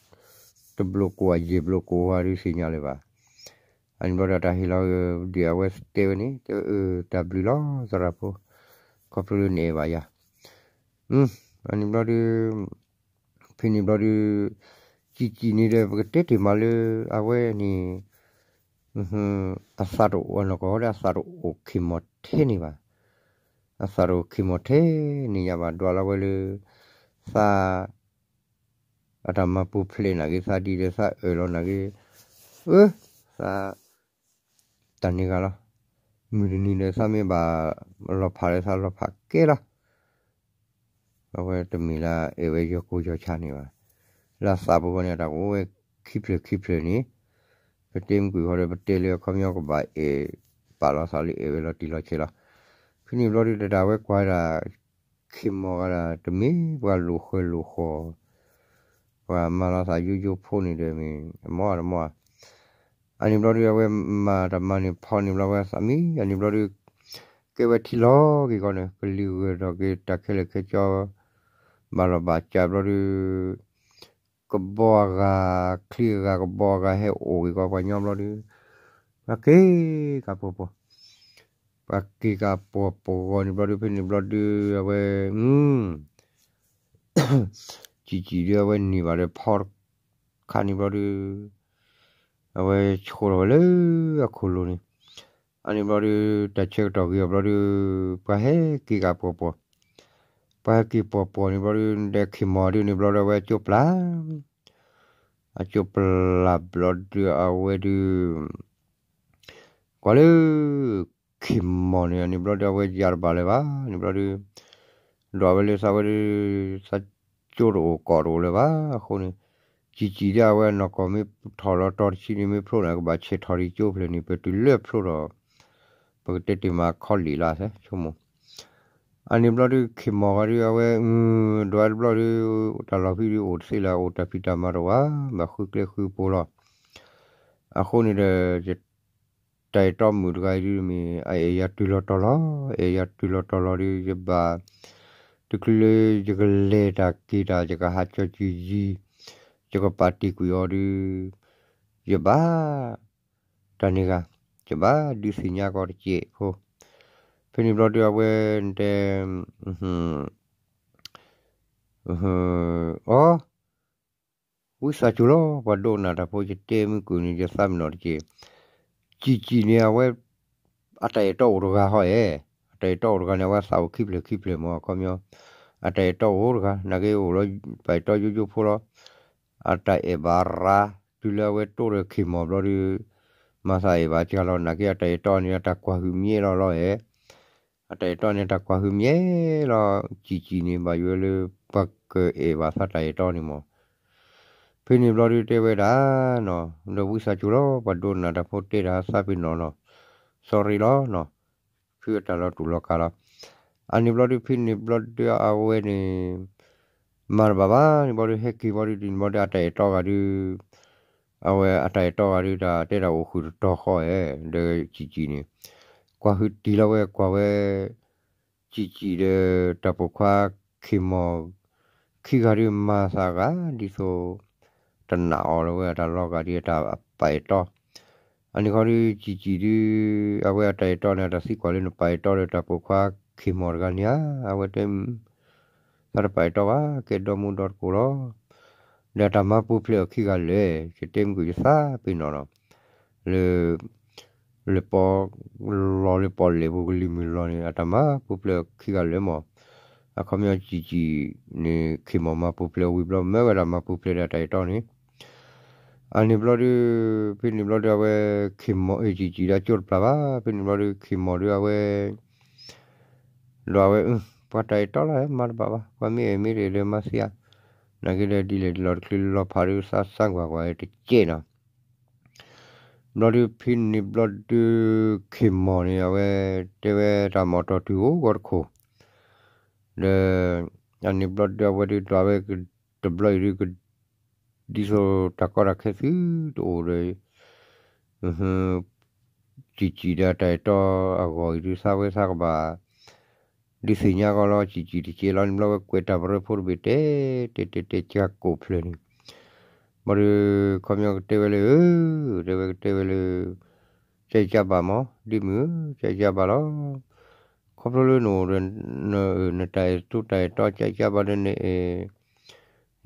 တဘျိးကိးအယဲၢ်ဘျိးကိးဝဲဒုးသ့ၣ်ညါလၢၤဘၣ်. အန့ၣ်ဘျီဒီးတၢ်ဟ့ၣ်လီၤဒီးအဝဲတဲဝဲန့ၣ် တဲအၢ တၢ်ဘျုးလီၤသရၣ်ဖိ, ခီဖျိလၢနအဲၣ်ဘၣ်ယၤ အန့ၣ်ဘျီဒု ဖဲန့ၣ်ဘျီဒု ကၠံာ်ကၠံာ်န့ၣ်ဒီး ပကတဲတ့ၢ်မးလၢ အဝဲန့ၣ် အသးတအိၣ်အနီၢ်ကီၢ်ဒီး အသးတအိၣ်ခ့ၢ်မီၢ်ထဲန့ၣ်ဘၣ်. အသးတအိၣ်ခ့ၢ်မီၢ်ထဲန့ၣ်ညါဘၣ် ဒွးလီၤဝဲလၢ သး အတၢ်မၤပူၤဖျဲးနာ်က့ သးဒ်ဒီးသးအၢၣ်လီၤနာ်က့ အၢ သး တၢ်န့ၢ်ဂၤလီၤ. မုၢ်တနံၤဒီးသးမ့ၢ်ဘၣ်လီၤဖးဒီးသးလီၤဖးကဲလီၤ. အဝဲတမ့ၢ်လၢအဲၣ်ဝဲယီၤကိၢ်ယီၤဆါန့ၣ်ဘၣ်. လၢအသးပူၤဃီန့ၣ် အတၢ်ကအိၣ်ဝဲခံဖျၢၣ်ခံဖျၢၣ်န့ၣ် ပတဲမုၢ်ကွံာ်ဃီဒီး ပတဲလၢအခီပညီကဘၣ်အဲၣ်ပာ်လီၤသးလၢအဲၣ်ဝဲလီၤတံၢ်လီၤဆဲးလီၤ. ဖဲန့ၣ်ဘျီဒုတၢ်ဝဲကွၢ်ဒၣ် ခ့ၢ်မီၢ်ဂၤဒၣ် တမ့ၢ်ပှၤလိာ်ဃၢၤလိာ်ဃီၤ ပှၤမၤလီၤသးယိယိဖိန့ၣ်ဒီးမ့ၢ် အမီၢ်အတမီၢ်ဧါ. အန့ၣ်ဘျီဒု အဝဲမၤတၢ်မၤန့ၣ်ဖီန့ၣ်ဘျီဝဲသးမံ အန့ၣ်ဘျီဒု ကဲဝဲထံလီၤက့ၤကီးန့ၣ် ကလံၤဂၢၢ်ထီၣ်က့ၤတၢ်ခဲလၢာ်ခဲဆ့ ဘၣ်လီၤဘၣ်စးဘျီဒု ကဘီအဂၤ ချံအဂၤ ကဘီအဂၤဟဲအိၣ်က့ၤကီးပှၤညီဘျီဒု ပှၤက့ၤကၤပှီၤပှီၤ ပှၤက့ၤကၤပှီၤပှီၤဂီၤန့ၣ်ဘျီဒု ဖဲန့ၣ်ဘျီဒု အဝဲ ကၠံာ်ကၠံာ်ဒု အဝဲန့ၢ်ဘၣ်ဒီးဖီတ ခါန့ၣ်ဘျီဒု အဝဲဆိလီၤဝဲလၢအခိၣ်လိၤန့ၣ် အန့ၣ်ဘျီဒု တၢ်ဆၢကတီၢ်ဂ့ၤအီၤဘျီဒု ပှၤဟဲက့ၤကၤပှီၤပှီၤ ပှၤဟဲက့ၤပှီၤပှီၤန့ၣ်ဘျီဒု ဒီးခ့ၢ်မီၢ်ဒုန့ၣ်ဘျီဒု အဝဲကၠိပျၢ် အကၠိပျၢ်ဘျီဒု အဝဲဒု ကွၢ်လၢ ခ့ၢ်မီၢ်န့ၣ် အန့ၣ်ဘျီဒု အဝဲယၤတဘၣ်လၢၤဘၣ်န့ၣ်ဘျီဒု ဒွးဝဲလၢသးဝဲဒု သးကၠိတအိၣ်ကီၢ်တအိၣ်လၢၤဘၣ်အဃိန့ၣ် ကၠံာ်ကၠံာ်ဒၣ်အဝဲအနီၢ်ကီၢ်မ့ၢ်ထီၣ်လီၤတီၤတဆံန့ၣ် မ့ၢ်ဖျိန့ၣ် ကဘၣ်ဆဲးထီၣ်ဒံးကၠိဖျၢၣ်န့ၣ် ပတုၤလၢဖျိဒီး ပကတဲတ့ၢ်မးခီလ့ၣ်လၢ်သဲဆိကမိၣ်. အန့ၣ်ဘျီဒုး ခ့ၢ်မီၢ်ဂၤဒုး အဝဲ ဒွးတဘျီဒုး တၢ်လီၢ်ဖံးဒုးအိၣ်တသ့လၢၤ အိၣ်တၢ်ဖံးတၢ်မၤတအိၣ်ဘၣ် ဘၣ်ဃုကျဲဃုပိလီၤ. အဃိန့ၣ်ဒီး တၢ်အဲၣ်တီမုၣ်တဂၤအံၤဒုးမ့ၢ် အအဲၣ်ယၤတုၤလီၤတီၤလီၤ, အဲၣ်ယၤတုၤလီၤတီၤလီၤဒုး ယဘၣ် တချုးလၢယကလဲၤတၢ်က့ၤတၢ် ယကဟးကၠီကၠံယံၤ, ယကပာ်တ့ၢ်ကွံာ်အီၤဒုး ယဘၣ် တၢ်န့ၣ်ဂၤ ယဘၣ်ဒုးသ့ၣ်ညါကီးတစဲးဖိ. ဖဲန့ၣ်ဘျီဒုးအဝဲတဲ အီ ဝံသးစူၤလီၤ ပှၤဒိကနၣ်တၢ်ဖိ ယတဲမုၢ်ကုၢ်န့ၣ် ယသးပ့ၤနီၣ်တက့ၢ်. ကၠံာ်ကၠံာ်န့ၣ် အဝဲ အတၢ်အဲၣ်တီအိၣ်တဂၤဟီဧဲ, အတၢ်အဲၣ်တီအိၣ်တဂၤန့ၣ် အဝဲသးအိၣ်ခံဖျၢၣ်ခံဖျၢၣ်မး အခီပညီ အတၢ်အဲၣ်တီအိၣ်တဂၤ နာ်က့အိၣ်လီၤ ပာ်အဲၣ်တီယိယိဖိလီၤ. အတၢ်အဲၣ်ဘၣ်ရၤ တုၤလၢအဝဲတိၢ်ဒီးခ့ၢ်မီၢ်ဘျီဒုး မၤသးအဲၣ်ဘၣ်စှၤလီၤ နာ်က့အတၢ်အဲၣ်တီန့ၣ် အတၢ်ကွၢ်ဟုၣ်မံၤလီၤလီၤဧဲ အတၢ်အဲၣ်တီန့ၣ် တၢ်ကွၢ်ဟုၣ်မံၤလီၤ ကၠံာ်ကၠံာ်န့ၣ် ဘၣ်ယိၣ်လၢ ပှၤကအဲၣ်ဘၣ်သးတၢ်အဲၣ်တီန့ၣ်မး. ဖဲန့ၣ်ဘျီဒုးတဲဝဲဒၣ်နီၤ ဒီးဝံသးစူၤလီၤ ပှၤဒိကနၣ်တၢ်ဖိတဲတၢ်သးပ့ၤနီၣ်နီၤ sorry လီၤနီၤ ဖုအတၢ်လီၤတူာ်လီၤကာ်လီၤ. အန့ၣ်ဘျီဒုး ဖဲန့ၣ်ဘျီဒုးအဝဲန့ၣ် မၤတဘၣ်ဘၣ်န့ၣ်ဘျီဒုး ဟဲက့ၤဘျီဒုး ဒ်န့ၣ်ဘျီဒုး အတၢ်အဲၣ်တီဂၤဒုး အဝဲအတၢ်အဲၣ်တီဂၤဒုး တၢ်တဲတၢ်အိၣ်ဃုာ်တတီၤဃီဧဲ ဒီးကၠံာ်ကၠံာ်န့ၣ် ကွၢ်ဟုၣ်တံၢ်လီၤဝဲ ကွၢ်ဝဲ ကၠံာ်ကၠံာ်ဒီးတၢ်ပိာ်ခွါခ့ၢ်မီၢ် ခံဂၤဒုးမၤသးဂၤဒ်သိး တနာ်အီၤလၢၤဝဲ အတၢ်လီၤဂာ်ဒ်အတၢ်ပာ်အဲၣ်တီ အန့ၣ်ခီဒုး ကၠံာ်ကၠံာ်ဒုး အဝဲအတၢ်အဲၣ်တီန့ၣ် အတၢ်သံကွၢ်လၢနပာ်အဲၣ်တီဒီးတၢ်ပိာ်ခွါခ့ၢ်မီၢ်တဂၤန့ၣ်ဧါ အဝဲတဲ သးတပာ်အဲၣ်တီဘၣ် ကဲဒီမုၢ်ဒီတကိးလီၤ. ဒီးအတၢ်မၤပူၤဖျဲးအီၤခံဂၤလၢာ် ယတဲမုၢ်ကယသးပ့ၤနီၣ်နီၤ လၢ လၢပီ လီၤလၢပီၣ်လဲၣ်ပူၤကလံၤမုၢ်လီၤန့ၣ် အတၢ်မၤပူၤဖျဲးအီၤခံဂၤလၢာ်မး. အခီပညီကၠံာ်ကၠံာ်န့ၣ် ခ့ၢ်မီၢ်မၤပူၤဖျဲးအီၤဝံၤဘျီ မၢဝဲဒၣ်မၤပူၤဖျဲးဒီးတၢ်အဲၣ်တီန့ၣ် အန့ၣ်ဘျီဒုး ဖဲန့ၣ်ဘျီဒုး အဝဲခ့ၢ်မီၢ် အ့ၣ်ကၠံာ်ကၠံာ်ဒၣ်ကၠိတပျၢ်ဘၣ် ဖဲန့ၣ်ဘျီဒုး ခ့ၢ်မီၢ်ဒုးအဝဲ ဒီးအဝဲ ပှၤတၢ်အဲၣ်တီလၢမၤတဘၣ်ဘၣ် ပှၤမ့ၢ်အဲၣ်မ့ၢ်တအဲၣ်ဒီးမၤသံဧါ နာ်က့ဒီးဒ်လဲၣ်ဒ်လဲၣ်တချုးလီၤဖးဒုးသးစၢ်ကွၢ်ကွၢ်တကဲနီၤ ဘျီဒုးဖဲန့ၣ်ဘျီဒုး ခ့ၢ်မီၢ်န့ၣ် အဝဲတဲဝဲတၢ်မီၢ်တီၢ်တုၤအိၣ်ဂီၤတခိၣ် ဒီး အန့ၣ်ဘျီဒုးအဝဲဒုးဒွးဝဲ တဘျီအံၤဒုး ဒ်သိးတၢ်ကီတၢ်ခဲသုတအိၣ်ဒီး ကၠံာ်ကၠံာ်ဒီးတၢ်အဲၣ်တီအဂီၢ်အံၤဒုး သးဝဲသးကဘၣ် ဒုးသ့ၣ်ညါကီးလီၤ ကၠံာ်ကၠံာ်တကဲလီၤန့ၣ်ဘျီဝဲကွဲးတၢ်ပရၢဖိတဘ့ၣ်တဲ တဲတဲတဲကၢကိးဖျၢၣ်န့ၣ် ဘျီဒုး ခီပညီကတဲဝဲလၢ တဲဝဲကတဲဝဲလၢ ကၢ်ကၢ်ဘၣ်မး ဒ်မုၢ်ဧၢ ကၢ်ကၢ်ဘၣ်လီၤ ခီဖျိလၢနအိၣ်ဒီး နတၢ်အဲၣ်တိတၢ်အဲၣ်တီကၢ်ကၢ်ဘၣ်ဒီးနအဲၣ်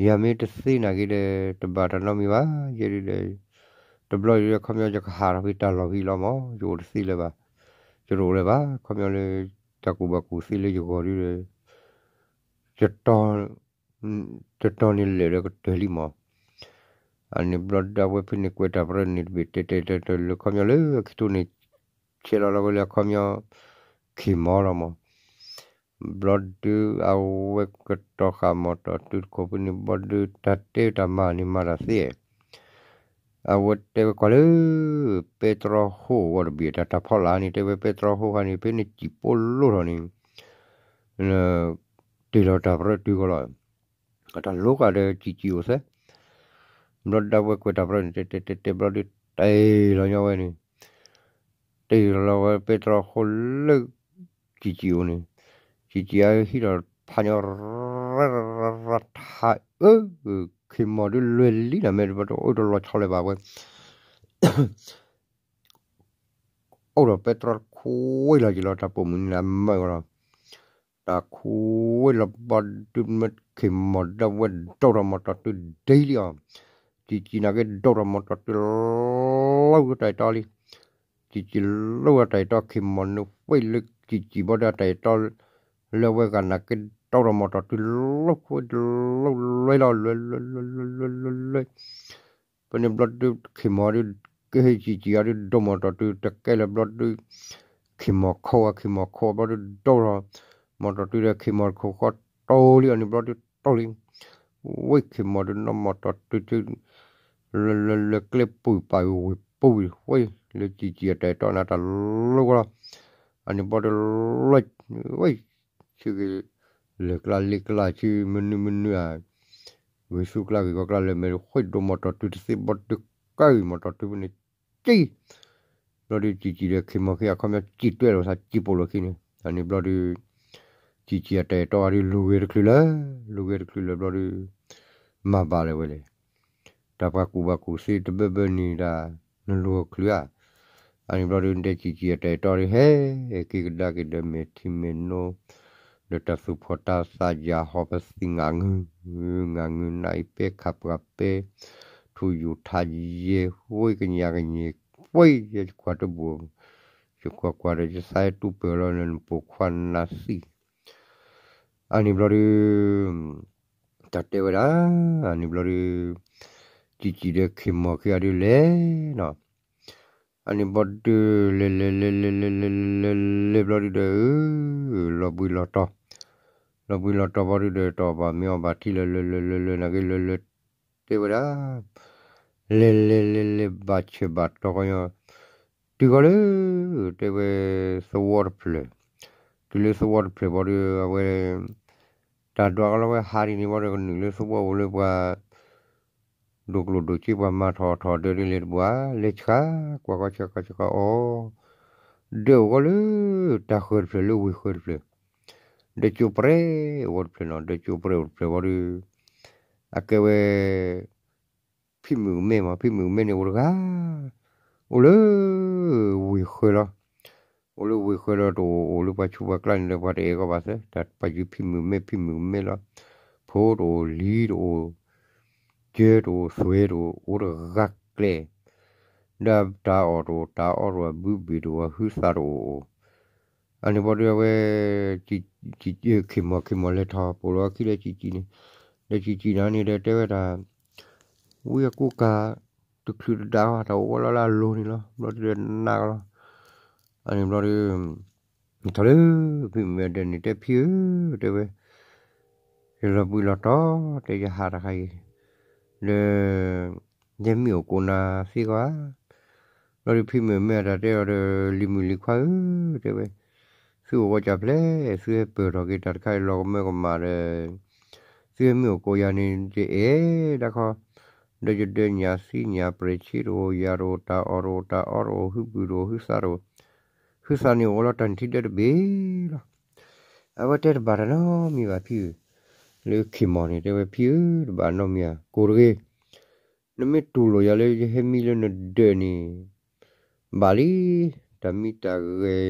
ယၤမ့ၢ်တသ့နာ်က့ဒီး တဘၣ်တၢ်နီတမံၤဘၣ် ယဲဒုးဒီး တဘျီအံၤဒီးခီပညီယကဟးထီၣ်ဖဲတၢ်လီၢ်ဖဲလီၤမး ယအိၣ်တသ့လၢၤဘၣ် ယတအိၣ်လၢၤဘၣ် ခီပညီလၢ တၢ်ကူၣ်ဘၣ်ကူၣ်သ့လၢယဂီၢ်ဒုးဒီး ယတီ ယတီန့ၣ်လဲၣ်ဒီးကတၢၢ်လံမး အန့ၣ်ဘျီဒုးအဝဲဖဲန့ၣ်ကွဲးတၢ်ပရၢန့ၣ်တဘ့ၣ်တဲတဲတဲတဲလၢခီပညီလၢခံထိန့ၣ် ဆဲးလီၤလီၤဝဲလၢအခီပညီ ခ့ၢ်မီၢ်လီၤမး ဘျီဒုးအဝဲကတီၤဃာ်မီၢ်တီၢ်တုၤတခိၣ်ဖဲန့ၣ်ဘျီဒုး တၢ်တဲတၢ်မၤန့ၣ်မၤတၢ်သ့ အဝဲတဲဝဲကွၢ်လၢ ပဲတြီဟိၣ်အဂီၢ်တဘ့ၣ် တၢ်တၢ်ဖီလာ်န့ၣ် တဲဝဲပဲတြီဟိၣ်ခါန့ၣ် ဖဲန့ၣ်ကၠံာ်ပိလိၣ်ထီၣ်န့ၣ် တ့ၢ်လီၤတၢ်ပရၢတုၤကီးလီၤ အတၢ်လိၤကဒီးကၠံာ်ကၠံာ်အိၣ်သဲ ဘျီဒုးအဝဲကွဲးတၢ်ပရၢန့ၣ် တဲတဲတဲတဲဘျီဒုး တ့ၢ်လီၤညီဝဲန့ၣ် တ့ၢ်လီၤဝဲပဲတြီဟိၣ်လၢ ကၠံာ်ကၠံာ်အိၣ်န့ၣ် ကၠံာ်ကၠံာ်အဟံးထီၣ်ဖးညီ ရထါအၢ ခ့ၢ်မီၢ်ဒုးလွဲၢ်လံနၤ မ့ၢ်တဘၣ်တအိၣ်တလီၤဆီလၢၤဘၣ်ဝဲ အိၣ်ဒီးပဲတြီတခွ့လီၤက့ၤလီၤ တၢ်ပိာ်မုၣ်န့ၣ်အမၢကလီၤ တၢ်ခွ့လီၤဘျီဒုးမ့ၢ်ခ့ၢ်မီၢ်ဒၣ်ဝဲဒိၣ်ထီၣ်မီၢ်တီၢ်တုၤဒ့လံအီၤ ကၠံာ်ကၠံာ်နာ်က့ဒိၣ်ထီၣ်မီၢ်တီၢ်တုၤလီၤဝဲတၢ်အဲၣ်တီလံ ကၠံာ်ကၠံာ်လီၤဝဲတၢ်အဲၣ်တီ ခ့ၢ်မီၢ်န့ၣ်ဝဲလၢကၠံာ်ကၠံာ်ဘျီဒုးတၢ်အဲၣ်တီ လၢဝဲဂၤနာ်က့ဒိၣ်ထီၣ်မီၢ်တီၢ်တုၤလီၤခွ့လီၤလွဲလီၤလွဲလွဲလွဲလွဲလွဲလွဲ ဖဲန့ၣ်ဘျီဒုး ခ့ၢ်မီၢ်ဒုး ကဟ့ၣ်ကၠံာ်ကၠံာ်အီၤဒုး ဒိၣ်မီၢ်တီၢ်တုၤတကဲလၢၤဘျီဒုး ခ့ၢ်မီၢ်ခိၣ်အီၤ ခ့ၢ်မီၢ်ခိၣ်အီၤဘျီဒုး ဒိၣ်ထီၣ် မီၢ်တီၢ်တုၤဒီးခ့ၢ်မီၢ်ခိၣ်ဃီတိၢ်လံအီၤန့ၣ်ဘျီဒုးတိၢ်လံ ဝဲခ့ၢ်မီၢ်ဒုးနီၢ်မီၢ်တီၤတုၤ လၢလၢလၢကျဲပူၤပာ်ဝံၤပူၤဝံၤ ဝဲလၢကၠံာ်ကၠံာ်အတၢ်အဲၣ်တီနၤတၢ်လိကီလီၤ. အန့ၣ်ဘျီဒုးလီၤ ဝဲ ဆ့ဂ့ၤ လဲၤကျါလ့ကျါဆ့မနုၤမနုၤဧါ, ဂ့ၤဆူကျါဂ့ၤကီကျါလၢမဲာ်ဃ့ၢ်ဒိၣ်မီၢ်တီၤတုၤတသ့ဘီဒုးကါဂ့ၤ မီၢ်တီၤတုၤဖဲန့ၣ် ကၠံာ် ဘျီဒုး ကၠံာ်ကၠံာ်ဒီးခ့ၢ်မီၢ်ခံ အခီပညီကၠံာ်တွဲၣ်လိာ်သးကၠံာ်ပိာ်လိာ်ခံန့ၣ် အန့ၣ်ဘျီဒုး ကၠံာ်ကၠံာ်အတၢ်အဲၣ်တီအီၤဒုး လူၤဂ့ၤတချုးလၢ လူၤဂ့ၤတချုးလၢဘျီဒုး မၤဘၣ်လၢၤဝဲလဲၣ် တၢ်ပှၤကူၣ်ဘၣ်ကူၣ်သ့တဘၢဘၢန့ၣ်ဒၣ် နလူၤချုးဧါ. အန့ၣ်ဘျီဒုး တဲကၠံာ်ကၠံာ်အတၢ်အဲၣ်တီဒုး ဟဲက့ၤကဒါက့ၤဒီးမဲာ်ထံမဲာ်နိ ဒီးတၢ်သူၣ်ဖှီၣ်တၢ်သးယၤဟီၣ်ပသံး ငးငုာ် ငးငုာ် နအံၤပဲခးပှၤပဲ ထူယူၤထါယဲ ဝ့ကညးကညဲ ဝ့ယဲယကွၢ်တဘူၣ် ယကွၢ်ကွၢ်ဒီးယသးဟဲတူၢ်ပၢၢ်လီၤလၢနပိာ်ခွါနါသံၣ် အန့ၣ်ဘျီဒုး တၢ်တဲဝဲဒၣ် အန့ၣ်ဘျီဒုး ကၠံာ်ကၠံာ်ဒီးခ့ၢ်မီၢ်ခံဂၤဒုးလဲၤနီၤ အန့ၣ်ဘျီဒုး လဲၤလဲၤလဲၤလဲၤလဲၤလဲၤလဲၤလဲၤဘျီဒုးဒီး လီၤဘှံးလီၤတီၤ လီၤဘှံးလီၤတီၤဘျီဒုးဒီး တအီၣ်ဘၣ်မ့ၤအီၣ်ဘၣ်ထံလၢ လဲၤလဲၤလဲၤလဲၤ နာ်က့လဲၤလဲၤ တဲဝဲဒၣ် လဲၤလဲၤလဲၤလဲၤ ဘၣ်ဆၢဘၣ်တီၤကညီ တုၤဃီလၢ တဲဝဲ သဝီတဖျၢၣ် တုၤလၢသဝီတဖျၢၣ်ဘျီဒုး အဝဲ တၢ်ဒွးကလီဝဲဟးဒ်န့ၣ်ဘျီဒီး ကနုာ်လၢသဝီအိၣ်လၢပှၤ ဒိၣ်ကျိၣ်ဒိၣ်စ့ပှၤမၤထီၣ်ထီၣ်ဒၢးဒ်လဲၣ်တဘၣ် လဲၤဆှးကွၢ်ကီဆှးကီဆှးကီအီၤ ဒၢးအိၣ်ဃီလၢ တၢ်ဃၢၤတဖျၢၣ်လၢဝ့ၢ်ဃၢၤတဖျၢၣ် ဒၢးကၠိပရဲအိၣ်တဖျၢၣ်နီၤ ဒၢးကၠိပရဲအိၣ်တဖျၢၣ်ဘျီဒုး အကဲဝဲ ဖံမုၣ်ကမဲမး ဖံမုၣ်ကမဲန့ၣ်အိၣ်တဂၤ အိၣ်လၢ ဝ့ၢ်ဃၢၤလီၤ အိၣ်လၢဝ့ၢ်ဃၢၤလီၤ တအိၣ်အိၣ်လၢပှၤဆူးပှၤကျါန့ၣ်ဒီး ပှၤတအဲၣ်ကီဘၣ်သၢ တၢ်ပှၤယုၤဖံမုၣ်ကမဲ ဖံမုၣ်ကမဲလီၤ ဖိတအိၣ်လံၤတအိၣ် ကၢတအိၣ်သွဲတအိၣ် အိၣ်တဂၤကျဲ ဒီးတၢ်အီၣ်တအိၣ် တၢ်အီတအိၣ် အဘုဘ့ၣ်တအိၣ် အဟုသးတအိၣ် အန့ၣ်ဘျီဒုးအဝဲ ခ့ၢ်မီၢ်ခ့ၢ်မီၢ်လဲၤထီၣ်ပိာ်လီၤအခံလၢကၠံာ်ကၠံာ်န့ၣ် ဒီးကၠံာ်ကၠံာ်န့ၣ်န့ၣ်ဒီးတဲဝဲဒၣ် ဝံအကူကၤ တချုးတဒါအီၤ တၢ်အိၣ်ဝဲလီၤလၢအလိၤန့ၣ်လီၤ ဘျီဒုးဒီးနးကလီၤ အန့ၣ်ဘျီဒုး ထီၣ်လၢ ဖံမုၣ်မဲဒီးန့ၣ် တဲဖံဧၢ တဲဝဲ ယလီၤဘှံးလီၤတီၤ တဲယဟးတခါအံၤ ဒီး ယမ့ၢ်အိၣ်ကိးနၤသ့ကီးဧါ ဘျီဒုးဖံမုၣ်မဲအတၢ်တဲအီၤဒီး လံၤမုၣ်လံၤခွါဧၢ တဲဝဲ သုအိၣ်ဝဲကၢ်ဖျဲး သုဟဲပၢၢ်ထီၣ်က့ၤတၢ်တခါအံၤလီၤကမၢကမၣ်ဒီး သုဟဲမ့ၢ်အိၣ်ကိးယၤန့ၣ် ယအဲၣ်ဒၣ်ခီ ဒီးယဒၢညၣ်သံညၣ်ပြဲးဆံးတအိၣ် ယၤတအိၣ် တၢ်အီၣ်တအိၣ် တၢ်အီတအိၣ် ဟုဘုၣ်တအိၣ် ဟုသးတအိၣ် ဟုသးန့ၣ်အိၣ်လီၤတၢ်နုၢ်ထံဒၢတဘ့ၣ်လီၤ အဝဲတဲတဘၣ်တၢ်နီတမံၤဘၣ်ဖံဧၢ လၢခ့ၢ်မီၢ်န့ၣ် တဲဝဲဖံဧၢ တဘၣ်နီတမံၤဧါ ကိးတဂ့ၤ နမ့ၢ်တူၢ်လိာ်ယၤလၢယဟဲမံလၢနဒၢးန့ၣ် ဘၣ်လံ တၢ်မံတၢ်ဂဲၤ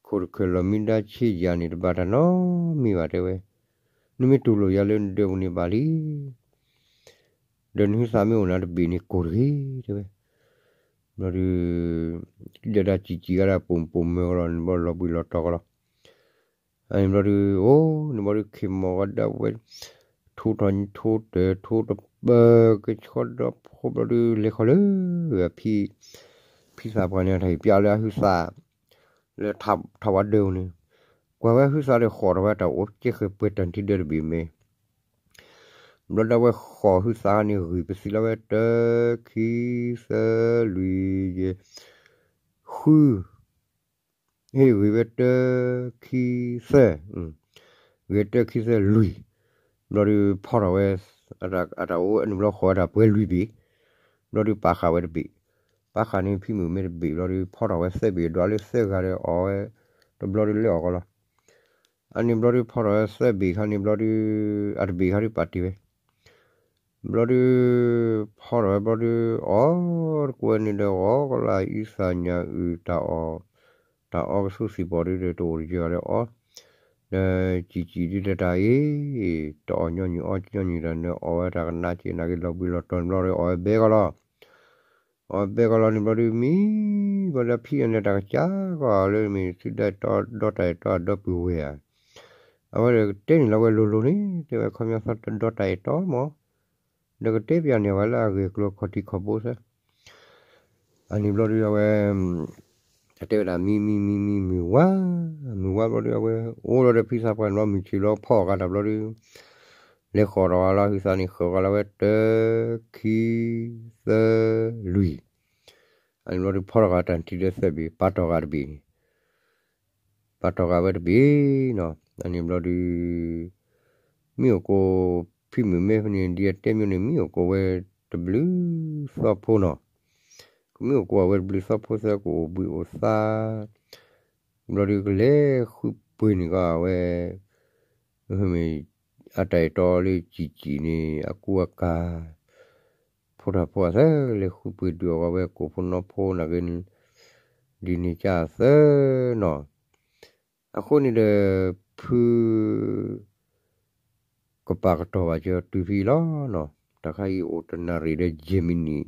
ခိၣ်တခၢၣ်လီၤမံဒါဆ့ယၤန့ၣ် တဘၣ်တၢ်နီတမံၤဘၣ်တဲဝဲ နမ့ၢ်တူၢ်လိာ်ယၤလၢနဒၢးပူၤန့ၣ်ဘၣ်လံ ဒီးနဟုသးမ့ၢ်အိၣ်နၤတဘ့ၣ်န့ၣ်ကိးတဂ့ၤတဲဝဲ ဘျီဒုး ဒဲဒၣ်ကၠံာ်ကၠံာ်ဂၤဒၣ်ပိာ်ပိာ်မၢၤကလီၤ န့ၣ်ဘျီလီၤဘှံးလီၤတီၤကလီၤ အန့ၣ်ဘျီဒုး အိၣ် န့ၣ်ဘျီဒုးခ့ၢ်မီၢ်ဂၤဒၣ်ဝဲ ထိထီၣ်ထိတၢၢ်ထိတပၢၢ်က့ၤဆှီဒီဖိဘျီဒုး လဲၤဃီၤလၢ ဖံ ဖံသးပှၢ်န့ၣ် တၢ်ဟ့ၣ်ပျးလၢအဟုသး လၢထးဝါဒၢးပူၤန့ၣ် ကွၢ်ဝဲအဟုသးဒီးဃီၣ်ထီၣ်ဝဲတၢ်အိၣ်ကဲဃဲၤပှဲၤတၢ်နုၢ်ထံဒၢတဘ့ၣ်မ့ၢ် ဘျီဒၣ်ဝဲဃီၣ်ဟုသးန့ၣ် ဂံၢ်ပသံလီၤဝဲတၢ ခံ သၢ လွံၢ် ယဲၢ် ဃု ဟ့ၣ်ဂံၢ်ဝဲတၢ ခံ သၢ ဂံၢ်တၢ ခံ သၢ လွံၢ် ဘျီဒုးဖီထီၣ်ဝဲ အတၢ်အိၣ်ဝဲန့ၣ်ဘျီဃီၣ်ဝဲတၢ်ပှဲၤလွံၢ်ဘ့ၣ် ဘျီဒုးပာ်ဃာ်ဝဲတဘ့ၣ် ပာ်ဃာ်န့ၣ်ဖံမုၣ်မဲတဘ့ၣ် ဘျီဒုးဖီထီၣ်ဝဲသၢဘ့ၣ် ဒွးလၢသၢဂၤဒီးအီၣ်ဝဲ တဘျီဒုးလဲၤအီၣ်ကီးလီၤ အန့ၣ်ဘျီဒုးဖီထီၣ်ဝဲသၢဘ့ၣ်ခါန့ၣ်ဘျီဒုး အတဘ့ၣ်ခါဒုးပာ်တ့ၢ်ဝဲ ဘျီဒုး ဖီထီၣ်ဝဲဘျီဒုး အီၣ်တကွဲန့ၣ်ဒီး အီၣ်ကလၢအံသၣ်ညၣ်အုၣ်တၢ်အီၣ် တၢ်အီကသူသံၣ်ဘီဒုးဒီး တအိၣ်တယၢၤဒီးအီၣ် ဒီးကၠံာ်ကၠံာ်ဒုးဒီးတၢ်အံၤ တအီၣ်ညီနုၢ်အီၣ်ညီနုၢ်ဒီး နအီၣ်ဝဲတၢ်ကနၣ်က့ၤ နာ်က့ၤလီၤဘှံးလီၤတီၤန့ၣ်ဘျီဒီး အီၣ်ဝဲဘဲကီးလီၤ အီၣ်ဝဲဘဲကီးလီၤန့ၣ်ဘျီဒုး မံဘျီဒုးဖံအန့ၣ်တၢ်ကစၢ်ကီးလၢမ့ၢ် သုဒၣ်ဒီတၢ်အဲၣ်တီအဒီပုၢ်ဝဲၢ်ဧါ အဝဲဒီးကတဲန့ၣ်လီၤဝဲလိၤလိၤန့ၣ် တဲဝဲခီပညီသီဒီတၢ်အဲၣ်တီမး ဒီးကတဲပျးန့ၢ်ဝဲလၢအဂ့ၢ်အကျိၤခီၣ်ထံးခီၣ်ဘိသၢ အန့ၣ်ဘျီဒုးအဝဲ တၢ်တဲဝဲဒၣ်မံမံမံမံမုၢ်ဝါ မုၢ်ဝါဘျီဒုးအဝဲ အိၣ်လီၤဒီးဖံသးပှၢ်န့ၣ်ဘျီ မုၢ်ဆ့ၣ်လီၤဖီအီၣ်ကါတၢ်ဘျီဒုး လဲၤဃီၤထီၣ်ဂၤလီၤ ဟုသးန့ၣ် ဃၢၤဂၤလီၤဝဲတၢ ခံ သၢ လွံၢ်, အန့ၣ်ဘျီဒုးဖီၣ်ထီၣ်ဂၤတၢ်ထံဒၢသၢဘ့ၣ် ပာ်တီၢ်ဂၤတဘ့ၣ်န့ၣ် ပာ်တီၢ်ဂၤဝဲတဘ့ၣ်နီၤ အန့ၣ်ဘျီဒုး မ့ၣ်အူကိး ဖံမုၣ်မဲဖဲန့ၣ် ဒ်အတဲမ့ၢ်န့ၣ် မ့ၣ်အူကိးဝဲတဘျုးသီဖိနီၤ, ကမ့ၣ်အူကိးဝဲတဘျုးသီဖိသၢ ကအိၣ်ဘှံးအိၣ်သါ ဘျီဒုးကလဲၤဃုပှ့ၤန့ၣ်ကီးဝဲ အတၢ်အဲၣ်တီလၢကံၣ်ကံၣ်န့ၣ် အကူအကၤ ဖိထၣ်ဖိအသၢ လဲၤဃုပှ့ၤဒုးအီၣ်ဝဲကိးဖိနီဖိနာ်က့ ဒ်န့ၣ်ကသၢနီၤ, အဃိန့ၣ်ဒီး ဖု ကပာ်ကတီၢ်ဘၣ်စၢၤတုၤဖဲအံၤလီၤနီၤ, တၢ်ခါအံၤအိၣ်တနၣ်ရံၣ်ဒီးယဲၢ်မံးနံး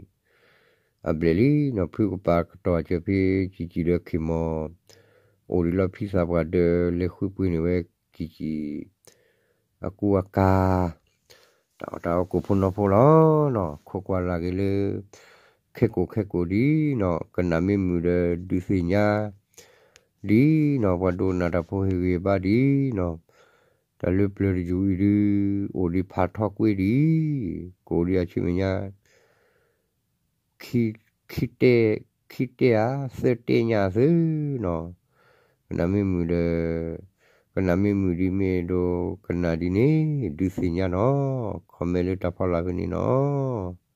အဘျဲၣ်လံနီၤ, ဖုကပာ်ကတီၢ်စၢၤဖဲ ကံၣ်ကံၣ်ဒီးခ့ၢ်မီၢ် အိၣ်ဒံးလီၤဖံသးပှၢ်ဒီး လဲၤဃုပှ့ၤန့ၢ်ဝဲကံၣ်ကံၣ် အကူအကၤ တၢ်အီၣ်တၢ်အီကိးဖိနီဖိလီၤနီၤ, ခိးကွၢ်လၢ်က့ၤလၢ ခဲကိာ်ခဲကိာ်ဒ်နီၤ, ကနၣ်မ့ၢ်မုာ်ဒီးဒုးသ့ၣ်ညါ ဒ်နီၤ, ပှၤဒိကနၣ်တၢ်ဖိဟ့ၣ်ဂံၢ်ဘါဒ်နီၤ, တၢ်လၢပျၢၤတယုၢ်အံၤဒုး အိၣ်ဒံးဖးထီကွ့ဒ်အံၤ, ကအိၣ်ဒံးအဆူမဲာ်ညါ ခံတဲ, ခံတဲဧါ သၢတဲညါသုနီၤ, ကနၣ်မ့ၢ်မုာ်ဒီး ကနၣ်မ့ၢ်မုာ်ဒ်မ့ၢ်ဒိး ကနၣ်ဒ်န့ၣ် ဒုးသ့ၣ်ညါနီၤ, ခီမဲလၢတၢ်ဖီလာ်ဖဲန့ၣ်နီၤ.